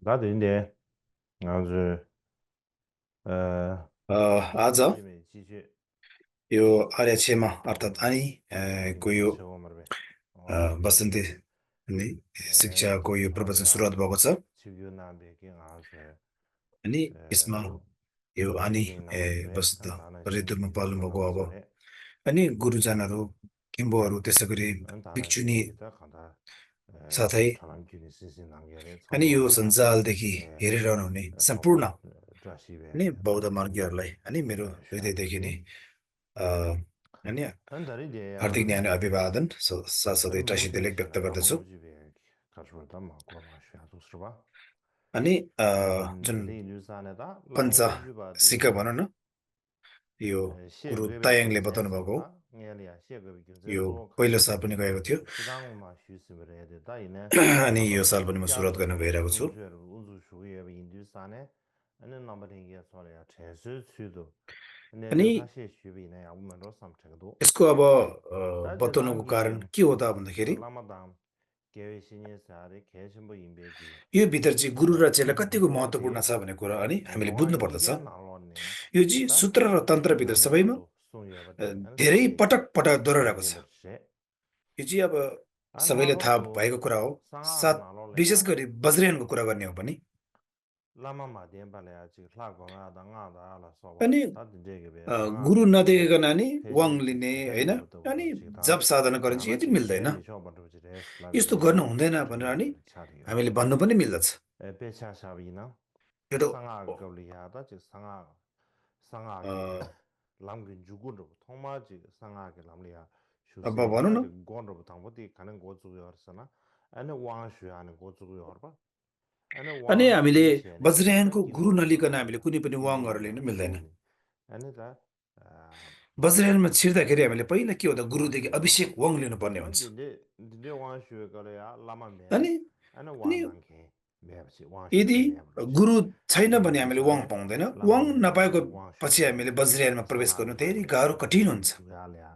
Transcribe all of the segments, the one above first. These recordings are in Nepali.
나도 이제 아주 어 आज 요즘에 지시 यो आर्यक्षमा अर्थात् अनि को 딩딩 यो 저거만 वसन्ती अनि शिक्षाको यो प्रवचन 아자 सुरुवात भएको छ 지구나 베게 아서 अनि यसमा 어 यो अनि 딩딩 남아도에 वस्तु 단단한 ऋतुमा 신기 पाल्नुभएको 건너고 अब 저래 अनि गुरुजनहरू किम्बोहरू त्यसै गरी 단단한 भिक्षुनी 신기다 간다 साथै 천안균이 신신 단계에 अनि यो 청소하다 सञ्जालदेखि 에 हेरिरहनुहुने सम्पूर्ण 토바 좌시베 अनि बौद्ध 단단히 मार्गीहरूलाई अनि मेरो हृदयदेखि 샤베지 नै अ, अनि 단다리데 हार्दिक न्याय अभिवादन 아니 साथसाथै 모든 टासितेले व्यक्त गर्दछु 라마노지베 가져다 막고 마셔도 쓰바 अनि जुन 데데 뉴스안에다 पञ्च 라마노지바디 सिक्का भनौँ न यो गुरु 시에베베 तायाङले 거래 बताउनु भएको हो 제소다 ङ야리아 시에베베 यो 경제조 पहिलो 칸데 साल पनि गएको थियो 시당마 슈스베레 데다 이네 अनि यो 넘버 साल पनि म सुरुवात गर्न 샤도 गइरहेको छु 숭주에로 운수슈에 인두산에 아니 넘버 링게 소리야 제수 수도 अनि 근데 다시 슈비네 아무만로 삼체도 यसको अब बताउनुको कारण 다제당기 के हो त भन्दाखेरि 라마당 계신이 사례 계신부 인베기 यो भित्र चाहिँ गुरु र चेला कतिको महत्त्वपूर्ण 조디 छ भन्ने कुरा अनि हामीले 동아 बुझ्नुपर्दछ 닝게 नालोने यो चाहिँ 다 सूत्र र तन्त्रभित्र सबैमा 남녀도 송여버디 아니 धेरै 사디 पटक पटक दोहोऱ्याएको छ 딩딩버세 यो चाहिँ अब 아 सबैले थाहा 나로도 भएको कुरा हो 상아 साथ विशेष 나로래야 गरी वज्रयानको कुरा गर्ने हो भने 라마마 덴발래야 지 라고나다 나다 알아서 अनि 다 딩제게 गुरु 상아게 नदेखेकन नि वाङ 페이지 लिने होइन 덴데부터 अनि 버럽지다 जप साधना गर्ने चाहिँ यो चाहिँ 아마지 मिल्दैन 셰미 쇼버도 지레스 यस्तो गर्नु 라비네 हुँदैन भनेर अनि 투여버리 차리요 हामीले भन्नु पनि मिल्दछ 에페차샤비나 यो त 상아 거리야다 지 상아 상아게 अ, 람긴 주군로 통마지 상하게 람리아 अब भनौँ 슈세베다 न 그 고원로 당보디 가는 고주요르서나 아니 왕슈하는 고주요르바 아니 अनि 왕 हामीले 슈세네 다 वज्रयानको गुरु 기도르바 नलिकन हामीले कुनै पनि वाङहरू लिन 기도르바 मिल्दैन 쇼니 아니 다 वज्रयानमा छिर्दाखेरि हामीले पहिला के हो त गुरुदेखि अभिषेक वाङ लिनुपर्ने 아니 हुन्छ 딘데 왕슈에 거래야 라마메 अनि 아니 अनि 왕난게 매버지 यदि 왕슈게 내버리지 गुरु छैन भने 아니 हामीले वाङ 사례 पाउँदैन वाङ 라마메 नपाएको पछि 왕슈게 हामीले वज्रयानमा प्रवेश गर्नु 상하게 धेरै 람리아 गाह्रो कठिन हुन्छ 주야ल्या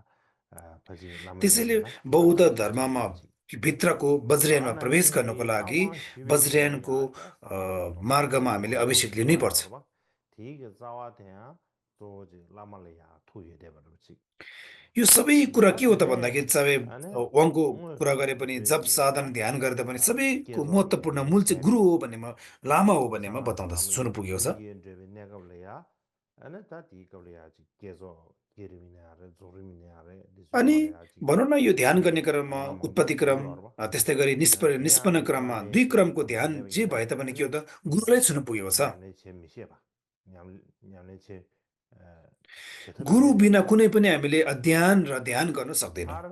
पजी त्यसैले 라마메게나 बौद्ध 다시 धर्ममा 슈베지 भित्रको वज्रयानमा प्रवेश गर्नको 라나닝게 लागि 아왕 वज्रयानको 슈베기네야 다 상하게도 मार्गमा हामीले 왕로 अभिषेक लिनै पर्छ 주야르바 되게 자와대야 또지 라말레야 투여 되버지 यो सबै कुरा के हो त 다데 भन्दाखेरि चाहिँ 아니 वाङको 오늘 कुरा गरे पनि जप साधन 되게다 ध्यान गर्दा पनि सबैको 계속 महत्त्वपूर्ण मूल चाहिँ गुरु 계세미 हो भन्ने लामा हो भन्ने म 상하게 बताउँदछु सुन्नु 람리아 पुगेको छ 딩게 되베 내가블래야 아니 다 디가블래야지 계속 게르미네아레 조르미네아레 अनि 디주발래야지 भनौँ न यो ध्यान गर्ने 디 क्रममा उत्पत्ति 라마게 क्रम 주요르바 त्यस्तै गरी निष्पन्न क्रममा 냠 दुई 냠네 क्रमको ध्यान जे 냠네베기네 भए तापनि के 아니 हो त गुरुलाई छुनु पुगेको छ 냠네 체 미셰바 냠네 체 गुरु 제타베게 बिना 되버지 कुनै पनि हामीले अध्ययन र ध्यान गर्न सक्दैनौँ har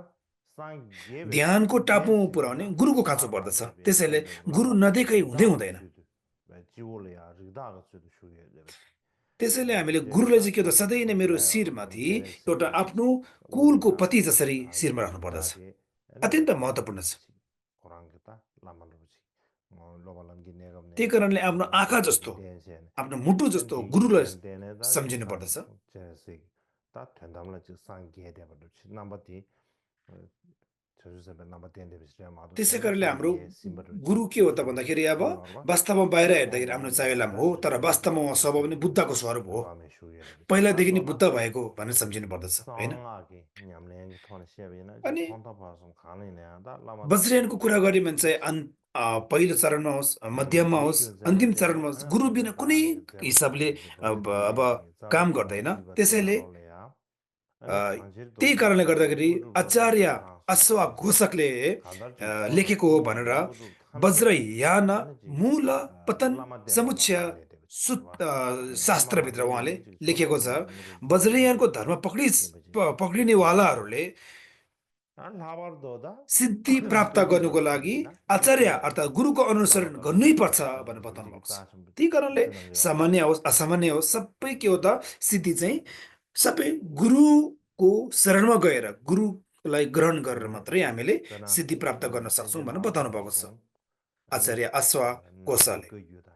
sang gebe ध्यानको टापु men पुर्याउने chigina गुरुको खाँचो har ba पर्दछ debe त्यसैले debe गुरु lama नदेखाइ हुँदै rigda ga हुँदैन chudu ba jiwole ya rigda ga chudu shuye debe त्यसैले हामीले debe गुरुलाई da चाहिँ के हो त सधैँ नै मेरो tingja ya शिरमाथि tingja एउटा sebe आफ्नो ule कुलको ya पति जसरी शिरमा agi राख्नुपर्दछ da de ane अत्यन्त lama महत्त्वपूर्ण छ chi korang kita lama lu chi loba lam gi negam ne त्यही कारणले आफ्नो lama आँखा chi जस्तो den sen आफ्नो मुटु ane जस्तो di गुरुलाई den den da chi सम्झिनु sang पर्दछ che se ta thendam la chi sang ge debe lu chi namba di 저주세베 남바 텐데 비스레 마도 त्यसै 세네 कारणले हाम्रो 상게 심버지 गुरु के हो त भन्दाखेरि अब 주요르바 वास्तवमा बाहिर हेर्दाखेरि हाम्रो 옹나니 चावेलाम हो तर 다시 वास्तवमा उहाँ स्वभाव पनि 주세베 बुद्धको स्वरूप हो 라마메 슈예르비치 पहिलादेखि नै बुद्ध 다소나 भएको भनेर सम्झिनु पर्दछ होइन 상하게 냠랭 토네 시에비나 지 अनि 톤타파송 가능이네다 라마도 वज्रयानको कुरा गऱ्यो भने चाहिँ पहिलो चरणमा होस् मध्यममा होस् 디그 अन्तिम 자베데 चरणमा होस् 아니 गुरु बिना 토네 कुनै 다게 हिसाबले 제바지 अब 버르지베 काम 자베 गर्दैन 왕실버디 त्यसैले 나로레야 अ, 아니 당실도 त्यही कारणले 디 गर्दाखेरि 구두로도 आचार्य 지상수 अश्वा घोषकले 간달주 소아도 लेखेको हो भनेर 디 구두 탐제 वज्रयान 아니지 मूल पतन 라마 덴발라 समुच्चय 알레 सुत 되버지 라마 शास्त्रभित्र उहाँले 데베지 लेखेको छ 소소는 무르 वज्रयानको 주요르바 धर्म 되버지 पक्रिनेवालाहरूले 안 라바르도다 सिद्धि प्राप्त गर्नुको 슈베베 लागि 차리나 आचार्य 디게 अर्थात् गुरुको अनुसरण 라마다 गर्नै पर्छ भनेर 슈베베 बताउनु 디게 भएको छ 따심 त्यही कारणले 뜨는 게 알바 सामान्य होस् असामान्य होस् सबै के हो त सिद्धि चाहिँ सबै गुरुको शरणमा गएर गुरुलाई ग्रहण गरेर 근데 मात्रै हामीले 그나 सिद्धि प्राप्त गर्न सक्छौँ भनेर 텐제나 बताउनु भएको छ 파송 아니 आचार्य अश्वा 나게 कोशाले 그 유다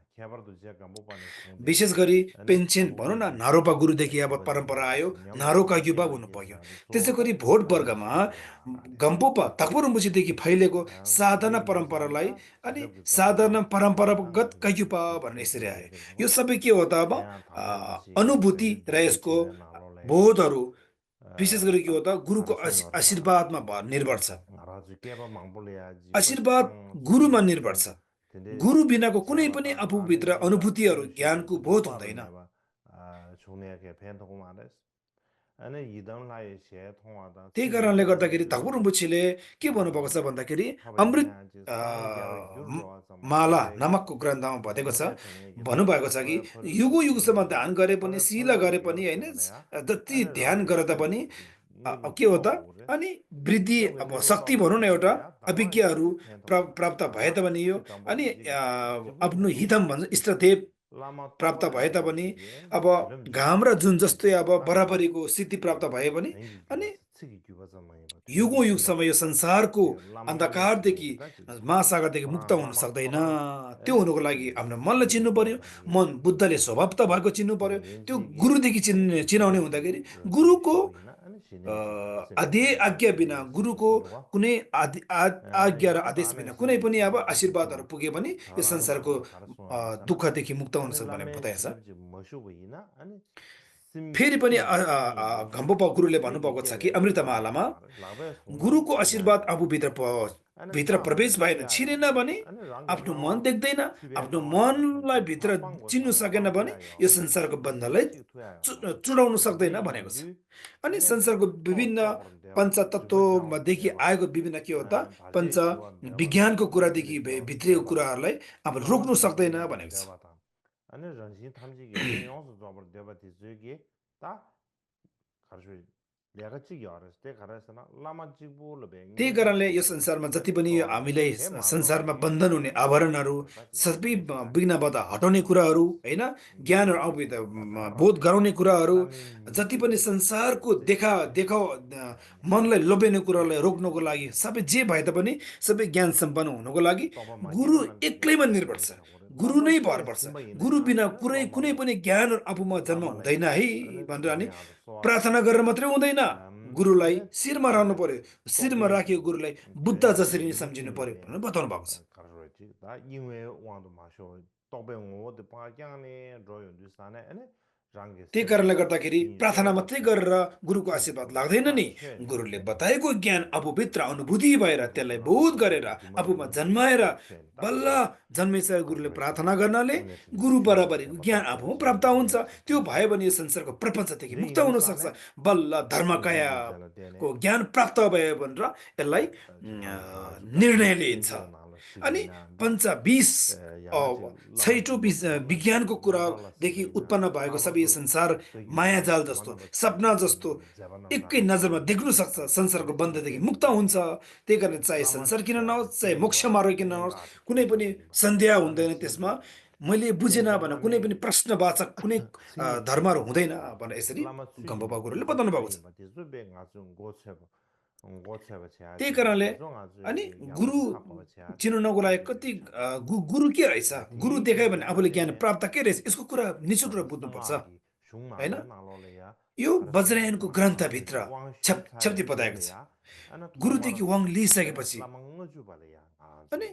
विशेष गरी पेन्सन भनौँ न नारोपा गुरुदेखि अब परम्परा आयो नारोका युवा हुनु पर्यो त्यसै गरी भोट वर्गमा गम्पोपा तकपुरमुसीदेखि फैलेको साधना परम्परालाई अनि साधना परम्परागत कायुपा भनेर यसरी आयो यो सबै के हो त अब अनुभूति र यसको बोधहरू विशेष गरी के हो त गुरुको आशीर्वादमा निर्भर छ आशीर्वाद गुरुमा निर्भर छ गुरु बिनाको कुनै पनि आफूभित्र अनुभूतिहरू ज्ञानको बोध हुँदैन त्यही कारणले गर्दाखेरि धकुरमुछीले के भन्नुभएको छ भन्दाखेरि अमृत माला नामकको ग्रन्थमा भनेको छ भन्नुभएको छ कि युगो युगसम्म ध्यान गरे पनि शिला गरे पनि होइन जति ध्यान गर्दा पनि के हो त अनि वृद्धि अब शक्ति भनौँ न एउटा अभिज्ञहरू प्राप्त भए तापनि यो अनि आफ्नो हितम भन्छ इष्टदेव प्राप्त भए तापनि अब घाम र जुन जस्तै अब बराबरीको स्थिति प्राप्त भए पनि अनि युगौँ युगसम्म यो संसारको अन्धकारदेखि महासागरदेखि मुक्त हुन सक्दैन त्यो हुनुको लागि आफ्नो मनलाई चिन्नु पर्यो मन बुद्धले स्वभाव त भएको चिन्नु पर्यो त्यो गुरुदेखि चिनाउने हुँदाखेरि गुरुको आज्ञा बिना गुरुको कुनै आज्ञा र आदेश बिना कुनै पनि अब आशीर्वादहरू पुगे पनि यो संसारको दुःखदेखि मुक्त हुन सक्छ भनेर बताएछ फेरि पनि घम्पोपा गुरुले भन्नुभएको छ कि अमृतमालामा गुरुको आशीर्वाद आफूभित्र प्रवेश भएन छिरेन भने आफ्नो मन देख्दैन आफ्नो मनलाई भित्र चिन्नु सकेन भने यो संसारको बन्धनलाई चुडाउन सक्दैन भनेको छ अनि संसारको विभिन्न पञ्चतत्त्वदेखि आएको विभिन्न के हो त पञ्च विज्ञानको कुरादेखि भित्रिएको कुराहरूलाई अब रोक्नु सक्दैन भनेको छ त्यही कारणले यो संसारमा जति पनि हामीलाई संसारमा बन्धन हुने आवरणहरू सबै विघ्नबाट हटाउने कुराहरू होइन ज्ञानहरू आफूभित्र बोध गराउने कुराहरू जति पनि संसारको देखाउ मनलाई लोभ्याउने कुरालाई रोक्नको लागि सबै जे भए तापनि सबै ज्ञान सम्पन्न हुनको लागि गुरु एक्लैमा निर्भर छ गुरु नै भर पर्छ गुरु बिना कुनै पनि ज्ञान आफूमा जन्म हुँदैन है भनेर अनि प्रार्थना गरेर मात्रै हुँदैन गुरुलाई शिरमा रहनु पर्यो शिरमा राखेको गुरुलाई बुद्ध जसरी नै सम्झिनु पर्यो भनेर बताउनु भएको छ त्यही कारणले गर्दाखेरि प्रार्थना मात्रै गरेर गुरुको आशीर्वाद लाग्दैन नि गुरुले बताएको ज्ञान आफूभित्र अनुभूति भएर त्यसलाई बोध गरेर आफूमा जन्माएर बल्ल जन्मेछ गुरुले प्रार्थना गर्नाले गुरु बराबरीको ज्ञान आफूमा प्राप्त हुन्छ त्यो भयो भने यो संसारको प्रपञ्चदेखि मुक्त हुन सक्छ बल्ल धर्मकायाको ज्ञान प्राप्त भयो भनेर यसलाई निर्णय लिइन्छ अनि पञ्चबीस छैटौँ विज्ञानको कुरादेखि उत्पन्न भएको सबै संसार मायाजाल जस्तो सपना जस्तो एकै नजरमा देख्नु सक्छ संसारको बन्धदेखि मुक्त हुन्छ त्यही कारण चाहे संसार किन नहोस् चाहे मोक्ष मार्ग किन नहोस् कुनै पनि सन्देह हुँदैन त्यसमा मैले बुझेन भने कुनै पनि प्रश्नवाचक कुनै धर्महरू हुँदैन भनेर यसरी घम्पोपा गुरुले बताउनु भएको छ त्यही कारणले अनि गुरु चिनाउनको लागि कति गुरु के रहेछ गुरु देखायो भने आफूले ज्ञान प्राप्त के रहेछ यसको कुरा निश्चित रूपमा बुझ्नुपर्छ होइन यो वज्रयानको ग्रन्थभित्र छेप्ती बताएको छ गुरुदेखि वाङ लिइसकेपछि अनि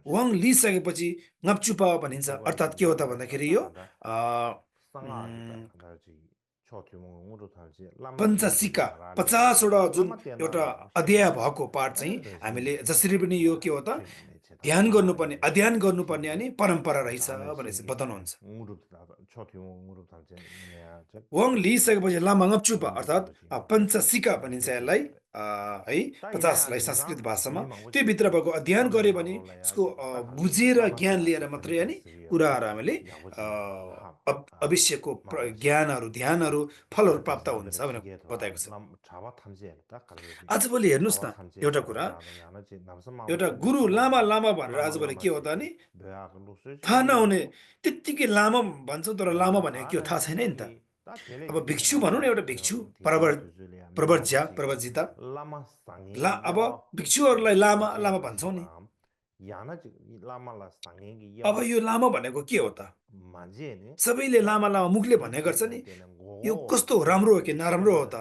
वाङ लिइसकेपछि ngapchupa भनिन्छ अर्थात् के हो त भन्दाखेरि यो पञ्चसिका 50वटा जुन एउटा अध्याय भएको पाठ चाहिँ हामीले जसरी पनि यो के हो त ध्यान गर्नुपर्ने अध्ययन गर्नुपर्ने अनि परम्परा रहेछ भनेर बताउनुहुन्छ वाङ लिइसकेपछि लामा ngapchupa अर्थात् पञ्चसिका भनिन्छ यसलाई है 50लाई संस्कृत भाषामा त्यो भित्र भएको अध्ययन गर्यो भने यसको बुझेर ज्ञान लिएर मात्रै अनि कुराहरू हामीले अवश्यको ज्ञानहरू ध्यानहरू फलहरू प्राप्त हुन्छ भनेर बताएको छ आजभोलि हेर्नुहोस् न एउटा कुरा एउटा गुरु लामा लामा भनेर आजभोलि के हो त नि थाहा नहुने त्यत्तिकै लामा भन्छौँ तर लामा भनेको के हो थाहा छैन नि त अब भिक्षु भनौँ न एउटा भिक्षु प्रवर्जिता अब भिक्षुहरूलाई लामा लामा भन्छौँ नि याना लामाला सांगेगी अब याव यो लामा भनेको के हो त माजे ने सबैले लामा लामा मुखले भन्ने गर्छ नि यो कस्तो राम्रो हो कि नराम्रो हो त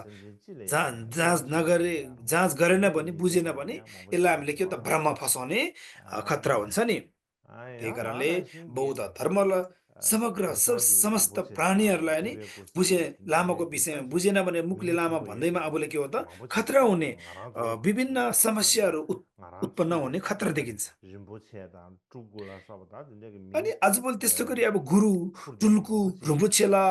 जाँच नगरे जाँच गरेन भने बुझेन भने यसलाई हामीले के हो त भ्रममा फसाउने खतरा हुन्छ नि त्यही कारणले बौद्ध धर्मलाई समग्र समस्त प्राणीहरूलाई नि बुझे लामाको विषयमा बुझेन भने मुखले लामा भन्दैमा अबले के हो त खतरा हुने विभिन्न समस्याहरू उत्पन्न हुने खतरा देखिन्छ अनि आजभोलि त्यस्तो गरी अब गुरु टुल्कु रुम्बुछेला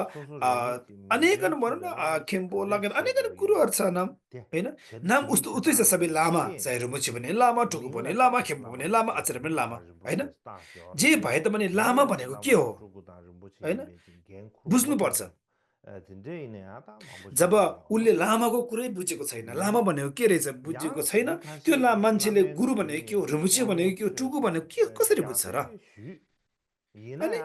अनेकन भनौँ न खेम्पो लगायत अनेकन गुरुहरू छ नाम होइन नाम उस्तो उतै छ सबै लामा चाहे रुम्बुछे भने लामा टुकु भने लामा खेम्पो भने लामा आचार्य पनि लामा होइन जे भए तापनि लामा भनेको के हो होइन बुझ्नुपर्छ जब उसले लामाको कुरै बुझेको छैन लामा भनेको के रहेछ बुझेको छैन त्यो मान्छेले गुरु भनेको के हो रुम्बुछे भनेको के हो टुकु भनेको के कसरी बुझ्छ र अनि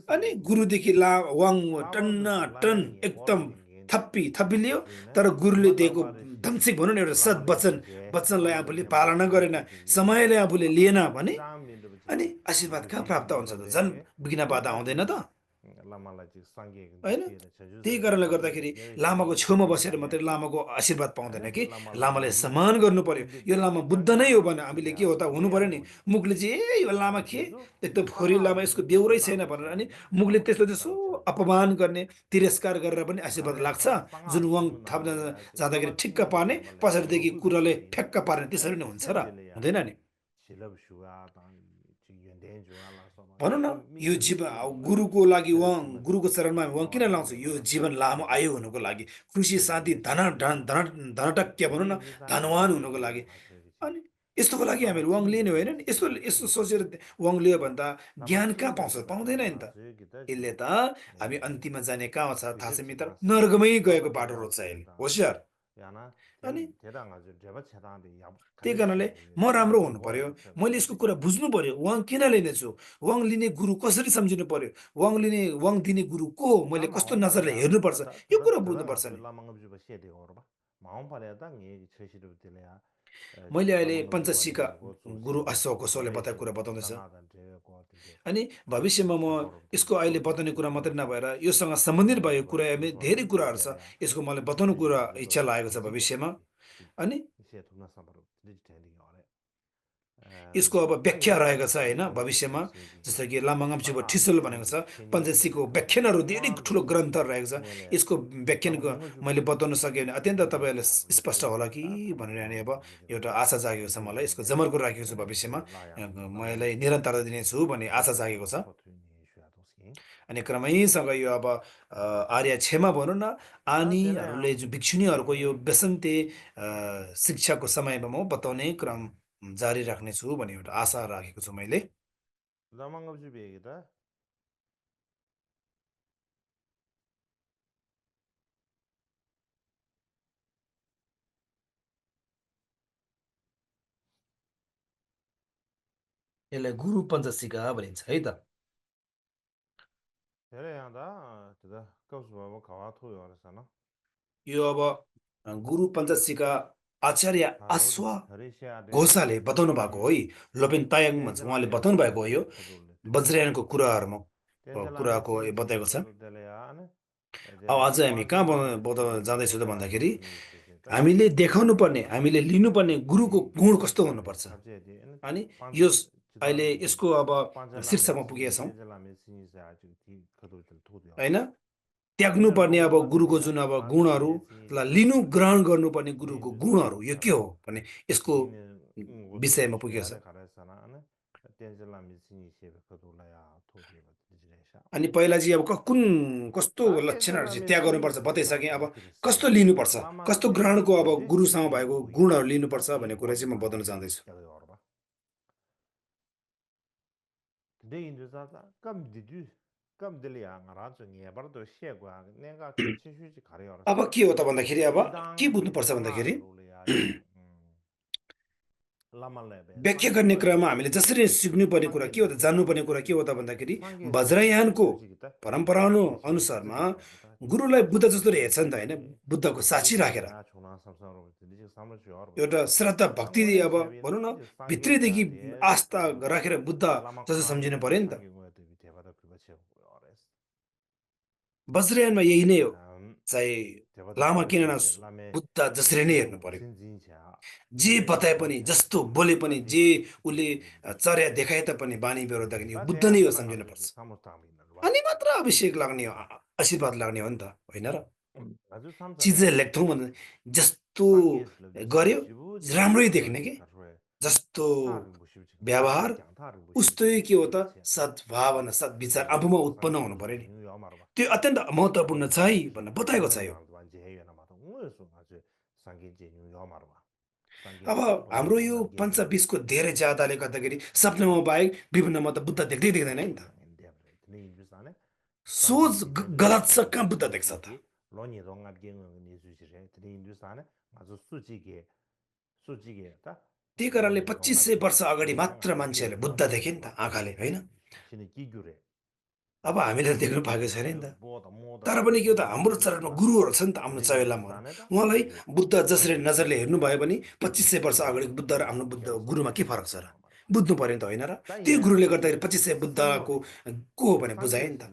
अनि गुरुदेखि वाङ टन्न टन एकदम थप्पिलियो तर गुरुले दिएको धम्सिक भनौँ न एउटा वचनलाई आफूले पालना गरेन समयले आफूले लिएन भने अनि आशीर्वाद कहाँ प्राप्त हुन्छ त झन् बिघ्न बाधा आउँदैन त होइन त्यही कारणले गर्दाखेरि लामाको छेउमा बसेर मात्रै लामाको आशीर्वाद पाउँदैन कि लामालाई सम्मान गर्नु पर्यो यो लामा बुद्ध नै हो भने हामीले के हो त हुनु पर्यो नि मुखले चाहिँ ए यो लामा के एकदम फोरी लामा यसको बेउरै छैन भनेर अनि मुखले त्यसलाई त्यसो अपमान गर्ने तिरस्कार गरेर पनि आशीर्वाद लाग्छ जुन वाङ थाप्न जाँदाखेरि ठिक्क पार्ने पछाडिदेखि कुराले ठ्याक्क पार्ने त्यसरी नै हुन्छ र हुँदैन नि भनौँ न यो जीवन गुरुको लागि उहाँ गुरुको चरणमा उहाँ किन लाउँछ यो जीवन लामो आयु हुनुको लागि खुसी शान्ति धनटक्य भनौँ न धनवान हुनुको लागि अनि यस्तोको लागि हामीले उहाँ लिने होइन नि यस्तो यस्तो सोचेर उहाँ लियो भने त ज्ञान कहाँ पाउँछ पाउँदैन नि त यसले त हामी अन्तिममा जाने कहाँ छ थाहा छ मित्र नर्गमै गएको बाटो रोज्छ यसले होसियार अनि त्यही कारणले म राम्रो हुनु पर्यो मैले यसको कुरा बुझ्नु पर्यो वाङ किन लिनेछु वाङ लिने गुरु कसरी सम्झिनु पर्यो वाङ दिने गुरु को मैले कस्तो नजरले हेर्नुपर्छ यो कुरा बुझ्नुपर्छ नि मैले अहिले पञ्चशिका गुरु अशोक घोषले बताएको कुरा बताउँदैछ अनि भविष्यमा म यसको अहिले बताउने कुरा मात्रै नभएर योसँग सम्बन्धित भएको कुरा धेरै कुराहरू छ यसको मलाई बताउनु कुरा इच्छा लागेको छ भविष्यमा अनि यसको अब व्याख्या रहेको छ होइन भविष्यमा जस्तो कि लामाङाम्चुबो ठिसुल भनेको छ पञ्चशीको व्याख्यानहरू धेरै ठुलो ग्रन्थहरू रहेको छ यसको व्याख्यानको मैले बताउन सकेँ भने अत्यन्त तपाईँहरूलाई स्पष्ट होला कि भनेर अनि अब एउटा आशा जागेको छ मलाई यसको जमर्को राखेको छु भविष्यमा मैले निरन्तरता दिनेछु भन्ने आशा जागेको छ अनि क्रमैसँग यो अब आर्य क्षमा भनौँ न आनीहरूले जो भिक्षुणीहरूको यो बेसन्ते शिक्षाको समयमा म बताउने क्रम जारी राख्नेछु भन्ने एउटा आशा राखेको छु मैले यसलाई गुरु पञ्चशिका भनिन्छ है त यो अब गुरु पञ्चशिका आचार्य आश्वा घोषाले बताउनु भएको हो है लोपेन तायाङ भन्छ उहाँले बताउनु भएको हो यो वज्रयानको कुराहरूमा कुराको बताएको छ अब आज हामी कहाँ जाँदैछौँ त भन्दाखेरि हामीले देखाउनु पर्ने हामीले लिनुपर्ने गुरुको गुण कस्तो हुनुपर्छ अनि यो अहिले यसको अब शीर्षकमा पुगेका छौँ होइन त्याग्नु पर्ने अब गुरुको जुन अब गुणहरूलाई लिनु ग्रहण गर्नुपर्ने गुरुको गुणहरू यो के हो भने यसको विषयमा पुगेको छ अनि पहिला चाहिँ अब कुन कस्तो लक्षणहरू चाहिँ त्याग गर्नुपर्छ बताइसकेँ अब कस्तो लिनुपर्छ कस्तो ग्रहणको अब गुरुसँग भएको गुणहरू लिनुपर्छ भन्ने कुरा चाहिँ म बताउन चाहँदैछु अब के हो त भन्दाखेरि अब के बुझ्नुपर्छ भन्दाखेरि व्याख्या गर्ने क्रममा हामीले जसरी सिक्नुपर्ने कुरा के हो त जान्नुपर्ने कुरा के हो त भन्दाखेरि वज्रयानको परम्परा अनुसारमा गुरुलाई बुद्ध जस्तो हेर्छ नि त होइन बुद्धको साक्षी राखेर एउटा श्रद्धा भक्ति अब भनौँ न भित्रैदेखि आस्था राखेर बुद्ध जस्तो सम्झिनु पर्यो नि त। वज्रयानमा यही नै हो, चाहे लामा किन नहोस्, बुद्ध जसरी नै हेर्नु पर्यो। जे बताए पनि, जस्तो बोले पनि, जे उसले चर्या देखाए तापनि बानी बेहोर्दाखेरि यो बुद्ध नै हो सम्झिनुपर्छ। अनि मात्र अभिषेक लाग्ने हो, आशीर्वाद लाग्ने हो नि त, होइन र? चिजले लेख्थौँ भने जस्तो गर्यो राम्रै देख्ने के, जस्तो व्यवहार उस्तै के हो त सद्भावना सद्विचार आफूमा उत्पन्न हुनु पर्यो नि। त्यो अत्यन्त महत्त्वपूर्ण छ है भनेर बताएको छ यो। अब हाम्रो यो पञ्चबिसको धेरै ज्यादाले गर्दाखेरि सपनामा बाहेक विभिन्नमा त बुद्ध देख्दै देख्दैन नि त। सोच गलत छ कहाँ बुद्ध देख्छ त? त्यही कारणले 2500 वर्ष अगाडि मात्र मान्छेहरूले बुद्ध देखे नि त आँखाले, होइन? अब हामीले देख्नु पाएको छैन नि त। तर पनि के हो त हाम्रो चरणमा गुरुहरू छ नि त आफ्नो चवेलामा। उहाँलाई बुद्ध जसरी नजरले हेर्नुभयो भने 2500 वर्ष अगाडि बुद्ध र आफ्नो बुद्ध गुरुमा के फरक छ र? बुझ्नु पर्यो नि त, होइन र? त्यो गुरुले गर्दाखेरि 2500 बुद्धको को हो भने बुझायो नि त।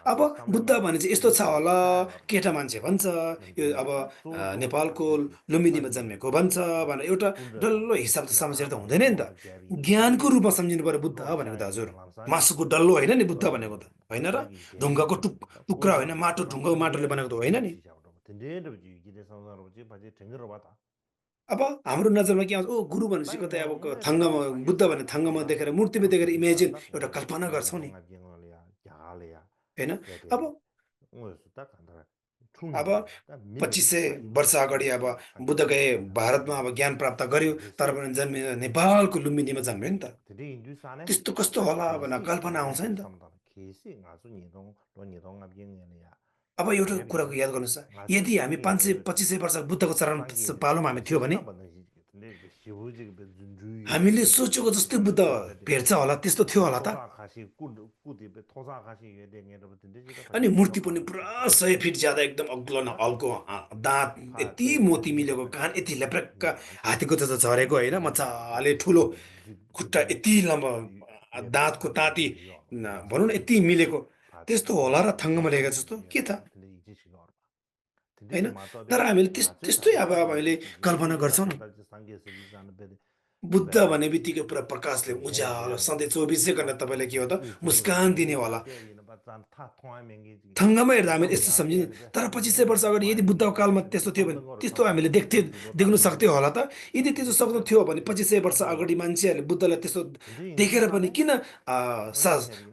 अब बुद्ध भने चाहिँ यस्तो छ होला, केटा मान्छे भन्छ, यो अब नेपालको लुम्बिनीमा जन्मेको भन्छ भनेर एउटा डल्लो हिसाब त सम्झेर त हुँदैन नि त। ज्ञानको रूपमा सम्झिनु पर्यो बुद्ध भनेको त हजुर। मासुको डल्लो होइन नि बुद्ध भनेको त, होइन र? ढुङ्गाको टुक्रा होइन, माटो ढुङ्गाको माटोले बनाएको त होइन नि। अब हाम्रो नजरमा के आउँछ, ओ गुरु भनेपछि कतै अब थङ्गमा बुद्ध भने थङ्गमा देखेर मूर्तिमा देखेर इमेजिन एउटा कल्पना गर्छौँ नि, होइन? अब 2500 वर्ष अगाडि अब बुद्ध गए भारतमा, अब ज्ञान प्राप्त गर्यो, तर पनि जन्मे नेपालको लुम्बिनीमा जन्म्यो नि त। त्यस्तो कस्तो होला भनेर कल्पना आउँछ नि त। अब एउटा कुराको याद गर्नुहोस् त, यदि हामी 500-2500 वर्ष बुद्धको चरण पालौँ हामी थियो भने हामीले सोचेको जस्तै बुद्ध भेट्छ होला, त्यस्तो थियो होला त? अनि मूर्ति पनि पुरा 100 फिट ज्यादा एकदम अग्लो न हल्को, दाँत यति मोती मिलेको, कान यति लेप्रक्क, हात्तीको त झरेको होइन, मजाले ठुलो खुट्टा यति लम्बा, दाँतको ताती भनौँ न यति मिलेको, त्यस्तो होला र थङ्गमा लेखेको जस्तो के त, होइन? तर हामीले त्यस्तै अब हामीले कल्पना गर्छौँ नि। बुद्ध भन्ने बित्तिकै पुरा प्रकाशले उज्यालो सधैँ 24 घण्टा तपाईँलाई के हो त मुस्कान दिनेवाला। थङ्गमा हेर्दा हामीले यस्तो सम्झिने, तर 2500 वर्ष अगाडि यदि बुद्धको कालमा त्यस्तो थियो भने त्यस्तो हामीले देख्नु सक्थ्यो होला त? यदि त्यस्तो सक्नु थियो भने 2500 वर्ष अगाडि मान्छेहरूले बुद्धलाई त्यस्तो देखेर पनि किन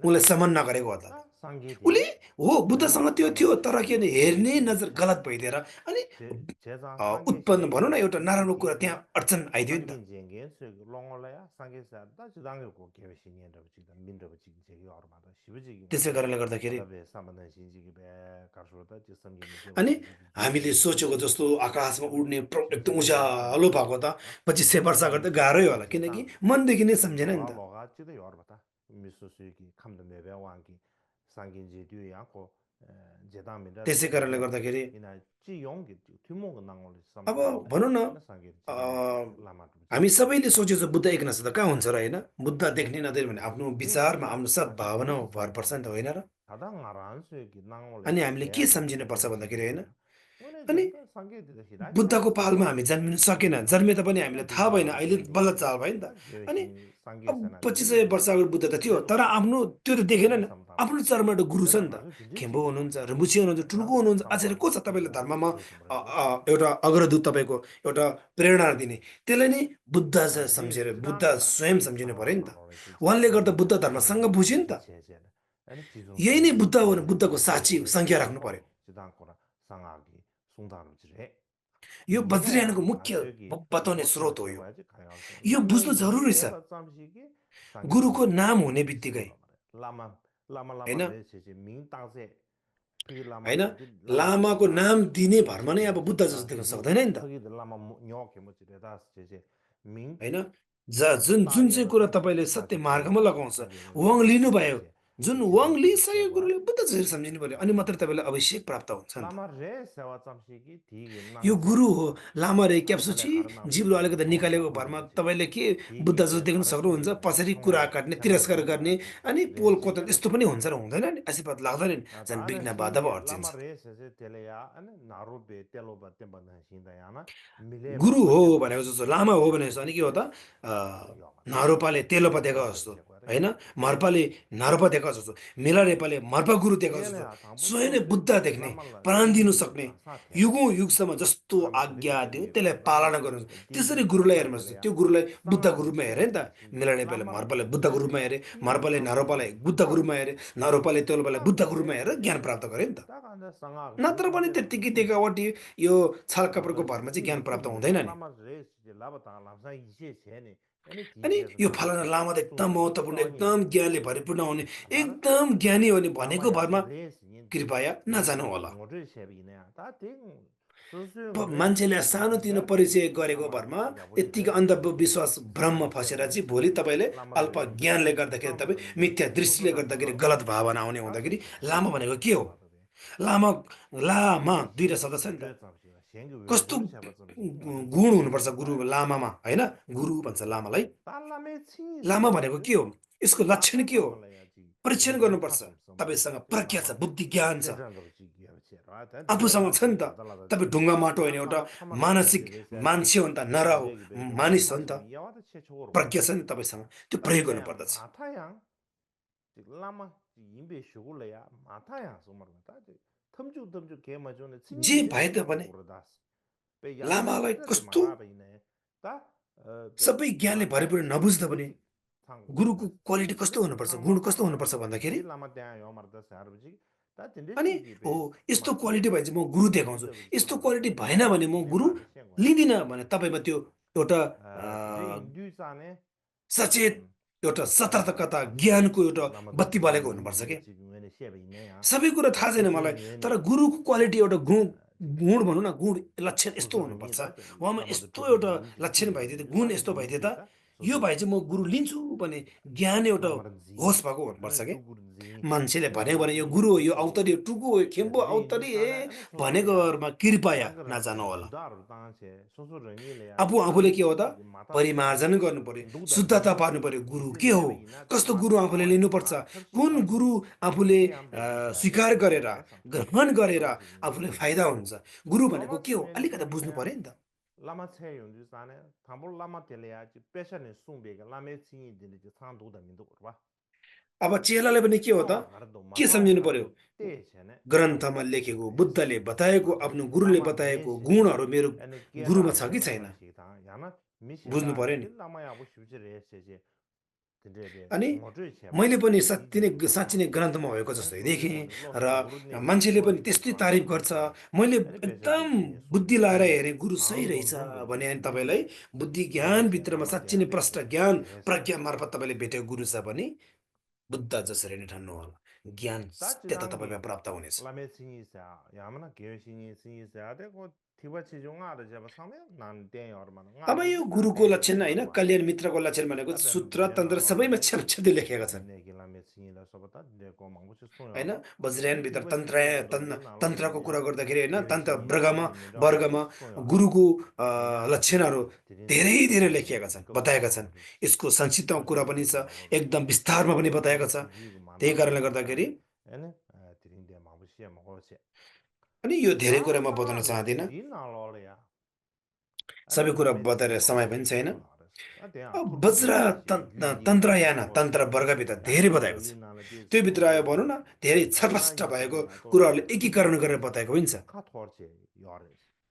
उनलाई सम्मान नगरेको हो त? उसले हो बुद्धसँग त्यो थियो, तर के भने हेर्ने नजर गलत भइदिएर अनि उत्पन्न भनौँ न एउटा नराम्रो कुरा त्यहाँ अडचन आइदियो नि त। त्यसै कारणले गर्दाखेरि अनि हामीले सोचेको जस्तो आकाशमा उड्ने एकदम उज्यालो भएको त 2500 वर्ष अगाडि त गाह्रै होला, किनकि मनदेखि नै सम्झेन नि त। त्यसै कारणले गर्दाखेरि अब भनौँ न हामी सबैले सोचेको बुद्ध एक नछ त कहाँ हुन्छ र, होइन? बुद्ध देख्ने नदेख्ने भने आफ्नो विचारमा आफ्नो सद्भावना भर पर्छ नि त, होइन र? अनि हामीले के सम्झिनु पर्छ भन्दाखेरि, होइन, अनि बुद्धको पालमा हामी जन्मिन सकेन, जन्मे तापनि हामीलाई थाहा भएन, अहिले बल्ल चाल भयो नि त। अनि अब 2500 वर्ष अगाडि बुद्ध त थियो, तर आफ्नो त्यो त देखेन नि, आफ्नो चरमा एउटा गुरु छ नि त। खेम्बो हुनुहुन्छ, रिम्बुछे हुनुहुन्छ, टुल्गो हुनुहुन्छ, आचार्य को छ तपाईँले धर्ममा एउटा अग्रदूत तपाईँको एउटा प्रेरणा दिने, त्यसलाई नै बुद्ध सम्झेर बुद्ध स्वयं सम्झिनु पर्यो नि त। उहाँले गर्दा बुद्ध धर्मसँग बुझ्यो नि त। यही नै बुद्ध हो भने बुद्धको साँच्ची सङ्ख्या राख्नु पर्यो। यो वज्रयानको मुख्य बताउने स्रोत हो यो बुझ्नु जरुरी छ। गुरुको नाम हुने बित्तिकै, होइन, होइन, लामाको नाम दिने भरमा नै अब बुद्ध जस्तो देख्न सक्दैन नि त, होइन? जुन जुन चाहिँ कुरा तपाईँले सत्य मार्गमा लगाउँछ, उहाँ लिनुभयो जुन वाङली सही गुरुले बुद्ध जसरी सम्झिनु पर्यो अनि मात्र तपाईँलाई अभिषेक प्राप्त हुन्छ नि त। लामा रे सेवा चम्सी ठीक यो नङसे गुरु हो लामा रे आफूले क्याप्सुची घर नाम जिब्रो अलिकति मोहन निकालेको जामुन भरमा छि तपाईँले के ठीक बुद्ध जस्तो रे देख्न घर सक्नुहुन्छ। सिंह पछाडि कुरा समय काट्ने छेना तिरस्कार गर्ने अनि रे पोल कोतन सिकेले यस्तो पनि हुन्छ र हुँदैन नि, आशीर्वाद लाग्दैन नि, झन् ताने विघ्न बाधा सिंह अर्चिन्छ। लामा रे से तेलेया अनि नारुबे तेलो बते बन्द सिंह याना मिले गुरु हो बच्चे भनेको बच्चे जस्तो लामा हो भने जस्तो अनि के हो त नारोपाले तेलो पतेको जस्तो होइन, मर्पाले नारोपा देखा जस्तो, मिलारेपाले मर्पा गुरु देखा जस्तो स्वयं नै बुद्ध देख्ने, प्राण दिनु सक्ने, युगौँ युगसम्म जस्तो आज्ञा दियो त्यसलाई पालना गर्नु, त्यसरी गुरुलाई हेर्नु पर्छ। त्यो गुरुलाई बुद्धको रूपमा हेरे नि त। मिलारेपाले मर्पाले बुद्धको रूपमा हेरे, मर्पाले नारोपालाई बुद्धको रूपमा हेरे, नारोपाले तेलोपालाई बुद्धको रूपमा हेरेर ज्ञान प्राप्त गरे नि त। नत्र पनि त्यत्तिकै देखावटी यो छल कपडको भरमा चाहिँ ज्ञान प्राप्त हुँदैन नि। अनि यो फलाना लामा त एकदम महत्त्वपूर्ण, एकदम ज्ञानले भरिपूर्ण हुने, एकदम ज्ञानी हो भनेको भरमा कृपया नजानु होला। मान्छेले सानोतिनो परिचय गरेको भरमा यत्तिकै अन्धविश्वास भ्रममा फसेर चाहिँ भोलि तपाईँले अल्प ज्ञानले गर्दाखेरि तपाईँ मिथ्या दृष्टिले गर्दाखेरि गलत भावना आउने हुँदाखेरि लामा भनेको के हो? लामा लामा दुईवटा शब्द छ नि त। कस्तो गुण हुनुपर्छ गुरु लामामा होइन? गुरु भन्छ लामालाई। लामा भनेको के हो? यसको लक्षण के हो? परीक्षण गर्नुपर्छ। तपाईँसँग प्रज्ञा छ, बुद्धि ज्ञान छ, आफूसँग छ नि त। तपाईँ ढुङ्गा माटो होइन, एउटा मानसिक मान्छे हो नि त, नर हो, मानिस हो नि त, प्रज्ञा छ नि तपाईँसँग, त्यो प्रयोग गर्नुपर्दछ। जे भए त भने लामालाई कस्तो सबै ज्ञानले भरिपूर्ण नबुझ्दा पनि गुरुको क्वालिटी कस्तो हुनुपर्छ, गुण कस्तो हुनुपर्छ भन्दाखेरि अनि हो यस्तो क्वालिटी भए चाहिँ म गुरु देखाउँछु, यस्तो क्वालिटी भएन भने म गुरु लिँदिनँ भने तपाईँमा त्यो एउटा सचेत एउटा सतर्कता ज्ञानको एउटा बत्ती बलेको हुनुपर्छ के। सबै कुरा थाहा छैन मलाई, तर गुरुको क्वालिटी एउटा गुण गुण भनौँ न, गुण लक्षण यस्तो हुनुपर्छ, उहाँमा यस्तो एउटा लक्षण भइदियो त, गुण यस्तो भइदियो त, यो भए चाहिँ म गुरु लिन्छु भने ज्ञान एउटा होस भएको हुनुपर्छ कि। मान्छेले भन्यो भने यो गुरु हो, यो औतरी हो, टुकु हो, खेम्बो औतरी ए भनेकोमा कृपया नजानु होला। आफूले के हो त परिमार्जन गर्नु पर्यो, शुद्धता पार्नु पर्यो। गुरु के हो, कस्तो गुरु आफूले लिनुपर्छ, कुन गुरु आफूले स्वीकार गरेर ग्रहण गरेर आफूले फाइदा हुन्छ। गुरु भनेको के हो अलिकति बुझ्नु पर्यो नि त। lama che yung ju sa ne thambol lama tele ya ji pesha ne sung be ga lama chi de ji sang du da min du ba अब चेलाले पनि के हो त के सम्झिनु पर्यो? ग्रन्थमा लेखेको, बुद्धले बताएको, आफ्नो गुरुले बताएको गुणहरू मेरो गुरुमा छ कि छैन बुझ्नु पर्यो नि। अनि मैले पनि साँच्ची नै ग्रन्थमा भएको जस्तै देखेँ र मान्छेले पनि त्यस्तै तारिफ गर्छ। मैले एकदम बुद्धि लाएर हेरेँ गुरु सही रहेछ भने अनि तपाईँलाई बुद्धि ज्ञानभित्रमा साँच्ची नै प्रष्ट ज्ञान प्रज्ञा मार्फत तपाईँले भेटेको गुरु छ भने बुद्ध जसरी नै ठान्नु होला, ज्ञान त्यता तपाईँमा प्राप्त हुनेछ। अब यो गुरुको लक्षण होइन, कल्याण मित्रको लक्षण भनेको सूत्र तन्त्र सबैमा छेपछेप्दै लेखेका छन् होइन। वज्रयानभित्र तन्त्रको कुरा गर्दाखेरि होइन, तन्त्र वर्गमा गुरुको लक्षणहरू धेरै धेरै लेखिएका छन्, बताएका छन्। यसको संक्षिप्तमा कुरा पनि छ, एकदम विस्तारमा पनि बताएका छ। त्यही कारणले गर्दाखेरि अनि यो धेरै कुरा म बताउन चाहदिनँ, सबै कुरा बताएर समय पनि छैन। वज्र तन्त्रयान तन्त्र वर्गभित्र धेरै बताएको छ, त्यो भित्र आयो भनौँ न धेरै छरपष्ट भएको कुराहरूले एकीकरण गरेर बताएको पनि छ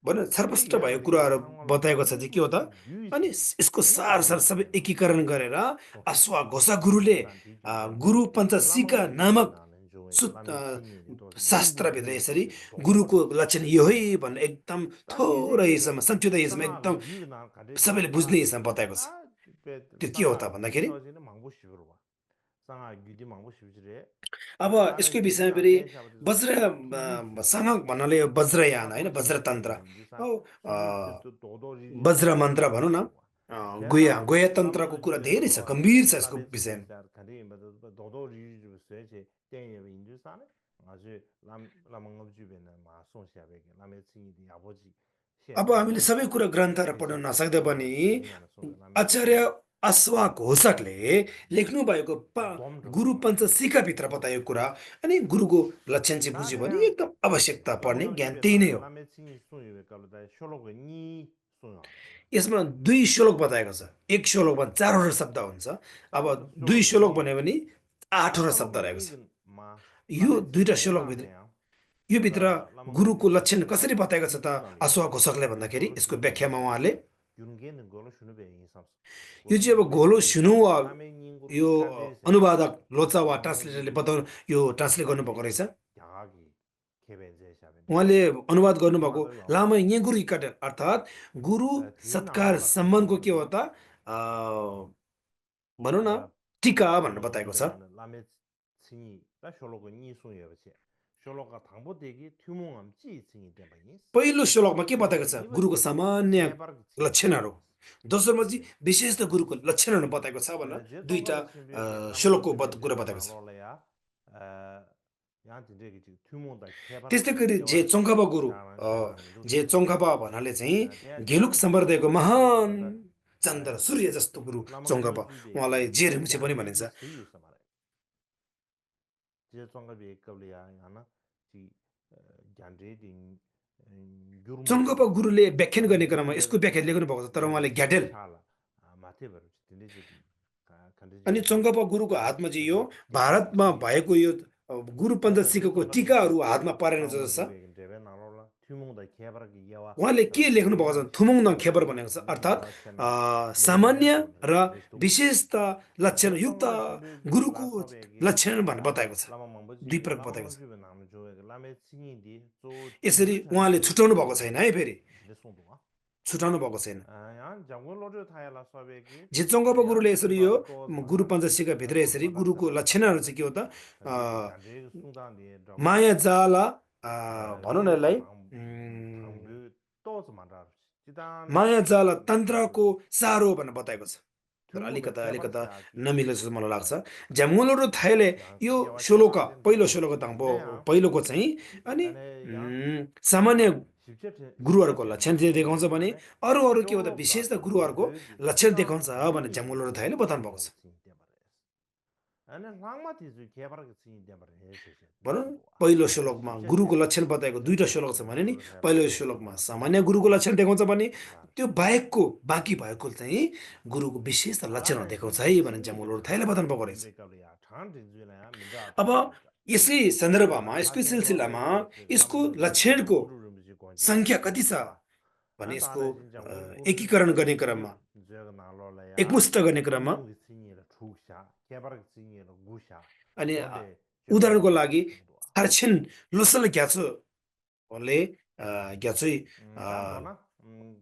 भनौँ। छरपष्ट भएको कुराहरू बताएको छ चाहिँ के हो त, अनि यसको सार सबै एकीकरण गरेर अश्वघोष गुरुले गुरु पञ्चसिका नामक शास्त्रभित्र यसरी गुरुको लक्षण यो है भनेर एकदम थोरै हिस्सामा संक्षिप्त हिस्सामा एकदम सबैले बुझ्ने हिस्सामा बताएको छ। त्यो के हो त भन्दाखेरि अब यसको विषयमा फेरि वज्र साङक भन्नाले वज्रयान होइन, वज्रतन्त्र वज्र मन्त्र भनौँ न, गोया तन्त्रको कुरा धेरै छ गम्भीर छ यसको विषयमा अब हामीले सबै कुरा ग्रन्थहरू पढ्न नसक्दा पनि आचार्य अश्वा घोषकले लेख्नु भएको गुरु पञ्चशिखाभित्र बताएको कुरा अनि गुरुको लक्षण चाहिँ बुझ्यो भने एकदम आवश्यकता पर्ने ज्ञान त्यही नै हो यसमा 2 श्लोक बताएको छ एक श्लोकमा 4वटा शब्द हुन्छ अब 2 श्लोक भन्यो भने 8वटा शब्द रहेको छ यो 2टा श्लोक भित्र यो भित्र गुरुको लक्षण कसरी बताएको छ त अश्वा घोषकले भन्दाखेरि यसको व्याख्यामा उहाँले यो चाहिँ अब घोलो सुनु वा यो अनुवादक लोचा वा ट्रान्सलेटरले बताउनु यो ट्रान्सलेट गर्नुभएको रहेछ उहाँले अनुवाद गर्नुभएको लामा यहाँ गुरु इकाटेल अर्थात् गुरु सत्कार सम्मानको के हो त भनौँ न टिका भनेर बताएको छ पहिलो श्लोकमा के बताएको छ गुरुको सामान्य लक्षणहरू दोस्रोमा चाहिँ विशेष गुरुको लक्षणहरू बताएको छ भनेर 2टा श्लोकको कुरा बताएको छ त्यस्तै गरी जे चोङ्खापा गुरु जे चोङ्खापा भन्नाले चाहिँ घेलुक सम्प्रदायको महान चन्द्र सूर्य जस्तो गुरु चोङ्खापा उहाँलाई जे रिम्छे पनि भनिन्छ चोङ्खापा गुरुले व्याख्यान गर्ने क्रममा यसको व्याख्या लेख्नु भएको छ तर उहाँले घ्याटेल अनि चोङ्खापा गुरुको हातमा चाहिँ यो भारतमा भएको यो गुरु पञ्चशिखाको टिकाहरू हातमा परेन जस्तो छ उहाँले के लेख्नु भएको छ थुमुङ खेबर भनेको छ अर्थात् सामान्य र विशेषता लक्षण युक्त गुरुको लक्षण भनेर बताएको छ 2 प्रकार बताएको छ यसरी उहाँले छुटाउनु भएको छैन है फेरि छुटाउनु भएको छैन झिचोङ्गपा गुरुले यसरी यो गुरु पञ्चशिखा भित्र यसरी गुरुको लक्षणहरू चाहिँ के हो त माया जाला भनौँ न यसलाई माया जाल तन्त्रको सारो भनेर बताएको छ तर अलिकता नमिले जस्तो मलाई लाग्छ झ्यामुलो थाइले यो श्लोक पहिलो श्लोक ताङ्बो पहिलोको चाहिँ अनि सामान्य गुरुहरूको लक्षण देखाउँछ भने अरू के हो त विशेष त गुरुहरूको लक्षण देखाउँछ भने झ्यामुलो थाइले बताउनु भएको छ भनौँ पहिलो श्लोकमा गुरुको लक्षण बताएको 2टा श्लोक छ भने नि पहिलो श्लोकमा सामान्य गुरुको लक्षण देखाउँछ भने त्यो बाहेकको बाँकी भएको चाहिँ गुरुको विशेष लक्षण देखाउँछ है भने झ्यामुलो थाइले बताउनु भएको रहेछ अब यसै सन्दर्भमा यसको सिलसिलामा यसको लक्षणको संख्या कति छ भने यसको एकीकरण गर्ने क्रममा एकमुष्ट गर्ने क्रममा अनि उदाहरणको लागि छार्छिन लोसल ग्याचोले ग्याचोइ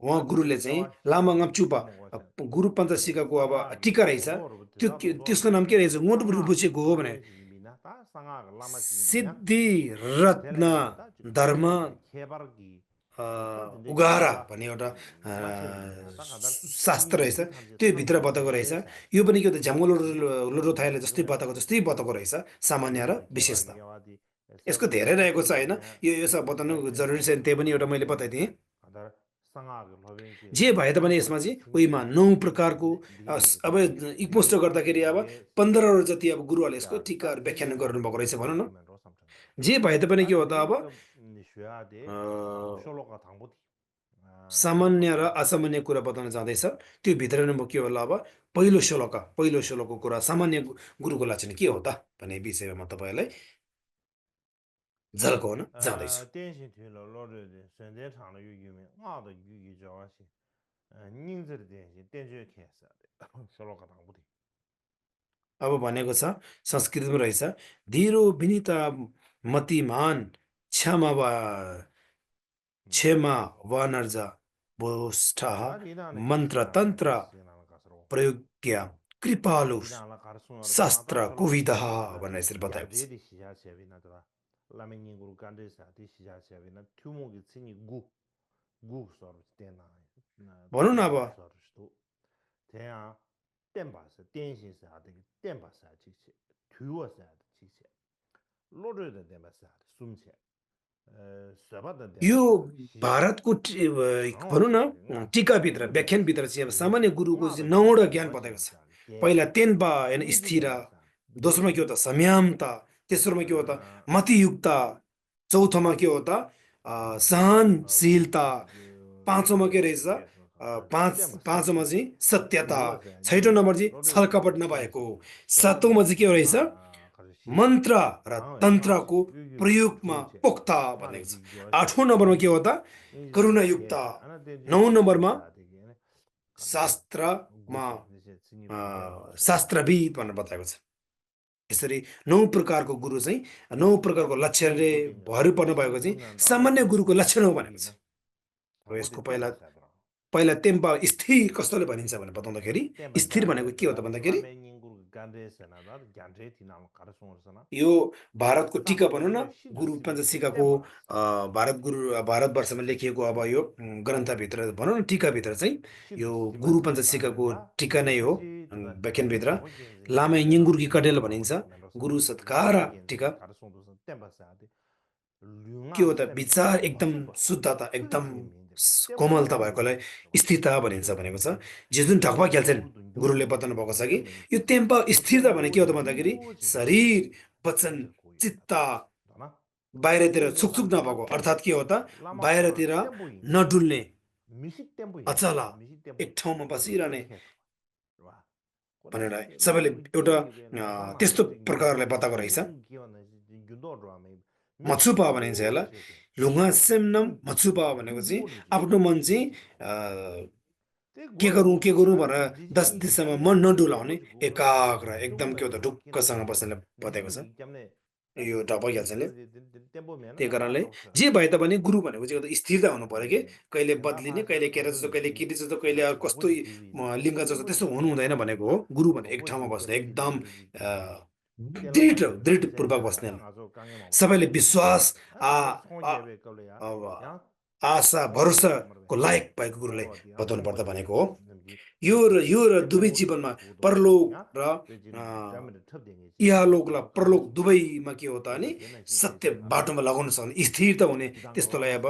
उहाँ गुरुले चाहिँ लामा ngapchupa गुरु पञ्चशिखाको अब टिका रहेछ त्यसको नाम के रहेछ मोट बुझेको हो भने सिद्धि रत्न धर्म उगारा भन्ने एउटा शास्त्र रहेछ त्यो भित्र बताएको रहेछ यो पनि के हो त झ्यामुलो थाइले जस्तै बताएको रहेछ सामान्य र विशेषता यसको धेरै रहेको छ हैन यो सब बताउनु जरुरी छैन त्यही पनि एउटा मैले बताइदिएँ जे भए त पनि यसमा चाहिँ उहीमा 9 प्रकारको अब इक्पोस्ट गर्दाखेरि अब 15 जति अब गुरुहरूले यसको टिकाहरू व्याख्यान गर्नुभएको रहेछ भनौँ न जे भए त पनि के हो त अब सामान्य र असामान्य कुरा बताउन जाँदैछ त्यो भित्र नै के होला अब पहिलो श्लोकको कुरा सामान्य गुरुको लक्षण के हो त भन्ने विषयमा तपाईलाई झल्काउन जाँदैछु अब भनेको छ संस्कृतमा रहेछ धीरो विनिता मतिमान क्षमा वानर्जा बोष्ठः मन्त्र तन्त्र प्रयोग्य कृपालु शास्त्र कुविदः भनेर यसरी बताएको छ भनौँ न अब 대야 땜바스 댄신사의 땜바사지 튜어사의 지체 로르의 데마사 숨체 सभादा यो देमसा 시 भारतको 강화 भनौँ 시대가 न टिकाभित्र 류르데 व्याख्यानभित्र चाहिँ अब सामान्य गुरुको चाहिँ 나베 9वटा ज्ञान बताएको छ 마신사 게 पहिला तेन्पा होइन 닝지 स्थिर 데마사 दोस्रोमा के हो त संयमता तेस्रोमा के हो त 아 मतियुक्ता चौथोमा के हो त सहनशीलता 우주 पाँचौँमा के रहेछ 류르데 땜바사 पाँचौँमा चाहिँ सत्यता 듀어사 छैटौँ 니 नम्बर चाहिँ 로르데 छलकपट नभएको 춤체 सातौँमा चाहिँ के रहेछ 아 가르시 मन्त्र र 강화의 상시 तन्त्रको 유유 प्रयोगमा 춤체 पोख्ता माले भनेको छ जियो사 8औँ नम्बरमा के हो त 이 करुणायुक्त 게 하나 되지 9औँ नम्बरमा 땜사 되게 가르시 शास्त्रमा गुसे निसे सिंगी 땜바 शास्त्रविद भनेर बताएको छ यसरी 9 प्रकारको गुरु चाहिँ 9 प्रकारको लक्षणले भरि पर्नु भएको चाहिँ सामान्य गुरुको लक्षण हो भनेको छ अब यसको पहिला पहिला तेम्पा स्थिर कस्तोले भनिन्छ भनेर बताउँदाखेरि स्थिर भनेको के हो त भन्दाखेरि यो भारतको टीका भनौँ न गुरु पञ्चशिखाको भारतवर्षमा लेखिएको अब यो ग्रन्थभित्र भनौँ न टीकाभित्र चाहिँ यो गुरु पञ्चशिखाको टीका नै हो व्याख्यानभित्र लामा यिङ्गुर्की कटेल भनिन्छ गुरु सत्कार टीका के हो त विचार एकदम शुद्धता एकदम कोमलता भएकोलाई स्थिरता भनिन्छ भनेको छ जे जुन ढकमा खेल्छन् गुरुले बताउनु भएको छ कि यो तेम्पा स्थिरता भने के हो त भन्दाखेरि शरीर वचन चित्त बाहिरतिर छुकछुक नभएको अर्थात् के हो त बाहिरतिर नडुल्ने अचल एक ठाउँमा बसिरहने भनेर सबैले एउटा त्यस्तो प्रकारले बताएको रहेछ मछुपा भनिन्छ यसलाई लुङ्गा सेम्नम मछुपा भनेको चाहिँ आफ्नो मन चाहिँ के गरौँ भनेर 10 दिशामा मन नडुलाउने एकाग्र एकदम के हो त ढुक्कसँग बस्नेले बताएको छ यो ढपाइहाल्छले त्यही कारणले जे भए तापनि गुरु भनेको चाहिँ एउटा स्थिरता हुनु पर्यो कि कहिले बदलिने कहिले केरा जस्तो कहिले केटी जस्तो कहिले कस्तो लिङ्ग जस्तो त्यस्तो हुनु हुँदैन भनेको हो गुरु भने एक ठाउँमा बस्ने एकदम दृढपूर्वक बस्ने सबैले विश्वास आशा भरोसाको लायक भएको गुरुलाई बताउनु पर्दा भनेको हो यो र दुवै जीवनमा परलोक र इहलोकलाई परलोक दुवैमा के हो त अनि सत्य बाटोमा लगाउन सक्ने स्थिरता हुने त्यस्तोलाई अब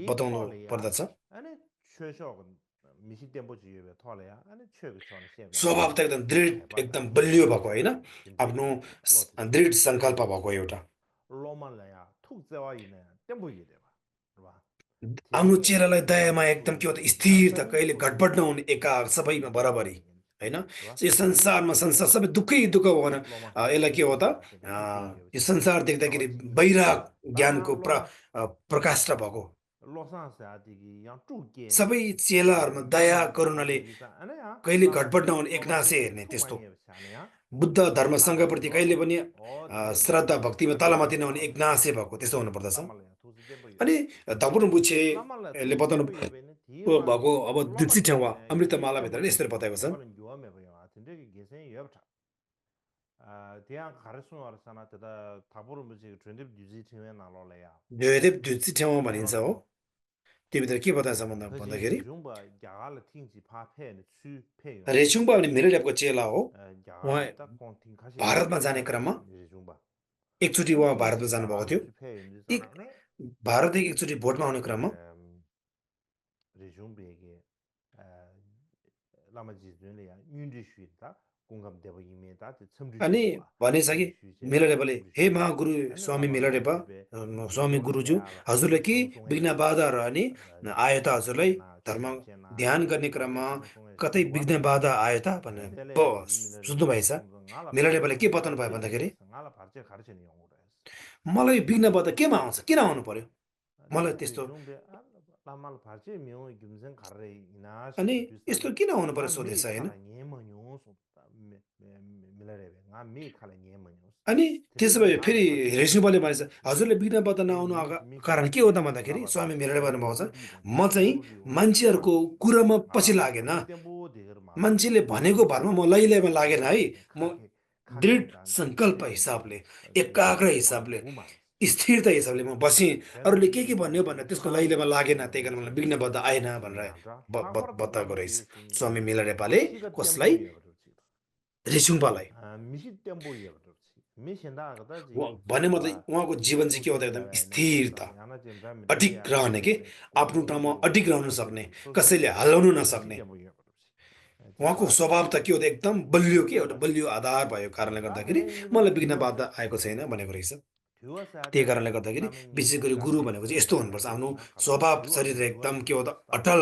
बताउनु पर्दछ स्वभाव त एकदम दृढ एकदम बलियो भएको होइन आफ्नो दृढ सङ्कल्प भएको एउटा आफ्नो चेहरालाई दयामा एकदम के हो त स्थिरता कहिले घटबड नहुने एकाग सबैमा बराबरी होइन यो संसारमा संसार सबै दुःखै दुःख भएन यसलाई के हो त यो संसार देख्दाखेरि वैराग ज्ञानको प्रकाष्ठ भएको सबै चेलाहरूमा दया करुणाले कहिले घटबड नहुने एकनासे हेर्ने त्यस्तो बुद्ध धर्म सङ्घप्रति कहिले पनि श्रद्धा भक्तिमा तलमाथि नहुने एकनासे भएको त्यस्तो हुनुपर्दछ अनि धपुर बुछेले बताउनु भएको अब दृष्टि ठाउँमा अमृतमालाभित्र यसरी बताएको छ द्वैदेव दृष्टि ठाउँमा भनिन्छ हो त्योभित्र के बताएछ भन्दाखेरि रेचुङबा भने मेरो ल्याबको चेला हो उहाँ भारतमा जाने क्रममा एकचोटि उहाँ भारतमा जानुभएको थियो भारतदेखि एकचोटि भोटमा आउने क्रममा अनि भनेछ कि मिलरेपाले हे महागुरु स्वामी मिलरेपा स्वामी गुरुज्यू हजुरलाई के विघ्न बाधाहरू अनि आयो त हजुरलाई धर्म ध्यान गर्ने क्रममा कतै विघ्न बाधा आयो त भनेर सुन्नु भएछ मिलरेपाले के बताउनु भयो भन्दाखेरि मलाई विघ्न बाधा केमा आउँछ किन आउनु पर्यो मलाई त्यस्तो अनि यस्तो किन आउनु पर्यो सोधेछ होइन अनि त्यसो भए फेरि रेस्नुपाले भनेछ हजुरले विघ्न बाधा नआउनु कारण के हो त भन्दाखेरि स्वामी मिलरेपा भन्नुभएको छ म चाहिँ मान्छेहरूको कुरामा पछि लागेन मान्छेले भनेको भरमा म लैलैमा लागेन है म दृढ सङ्कल्प हिसाबले एकाग्र हिसाबले स्थिरता हिसाबले म बसेँ 걔는 अरूले के 이제 भन्यो भनेर त्यसको लैलेमा लागेन त्यही कारण मलाई विघ्नबद्ध आएन भनेर 미안하다. 탕버터 बताएको रहेछ 라마티 신이 स्वामी मिला 뭐 नेपालले 시가 कसलाई 땜보이야 그렇지. रिसुम्पालाई 아, 미시 땜보이야 그렇지. 미신다 그다지. भने मतलब 아, उहाँको जीवन चाहिँ के हो त एकदम 소소자야네 स्थिरता 다 या나 지금 다 अडिग 미리야 रहने के 템네. आफ्नो ठाउँमा अडिग रहन सक्ने 아주 कसैले 소소자야. हल्लाउनु 미시 नसक्ने 땜보이야 그렇지. उहाँको 진짜 स्वभाव त के हो त एकदम बलियो के एउटा 듀어사. बलियो आधार भएको कारणले 다 गर्दाखेरि 아니 मलाई 미노 विघ्न बाधा 듀어사. आएको छैन भनेको रहेछ 듀어사 त्यही 때 कारणले गर्दाखेरि 라면 विशेष 닝구 गरी गुरु 자세 भनेको चाहिँ यस्तो 셈바 हुनुपर्छ आफ्नो 되겠다. 가다 स्वभाव 듀어사 शरीर एकदम के हो 듀어사. त अटल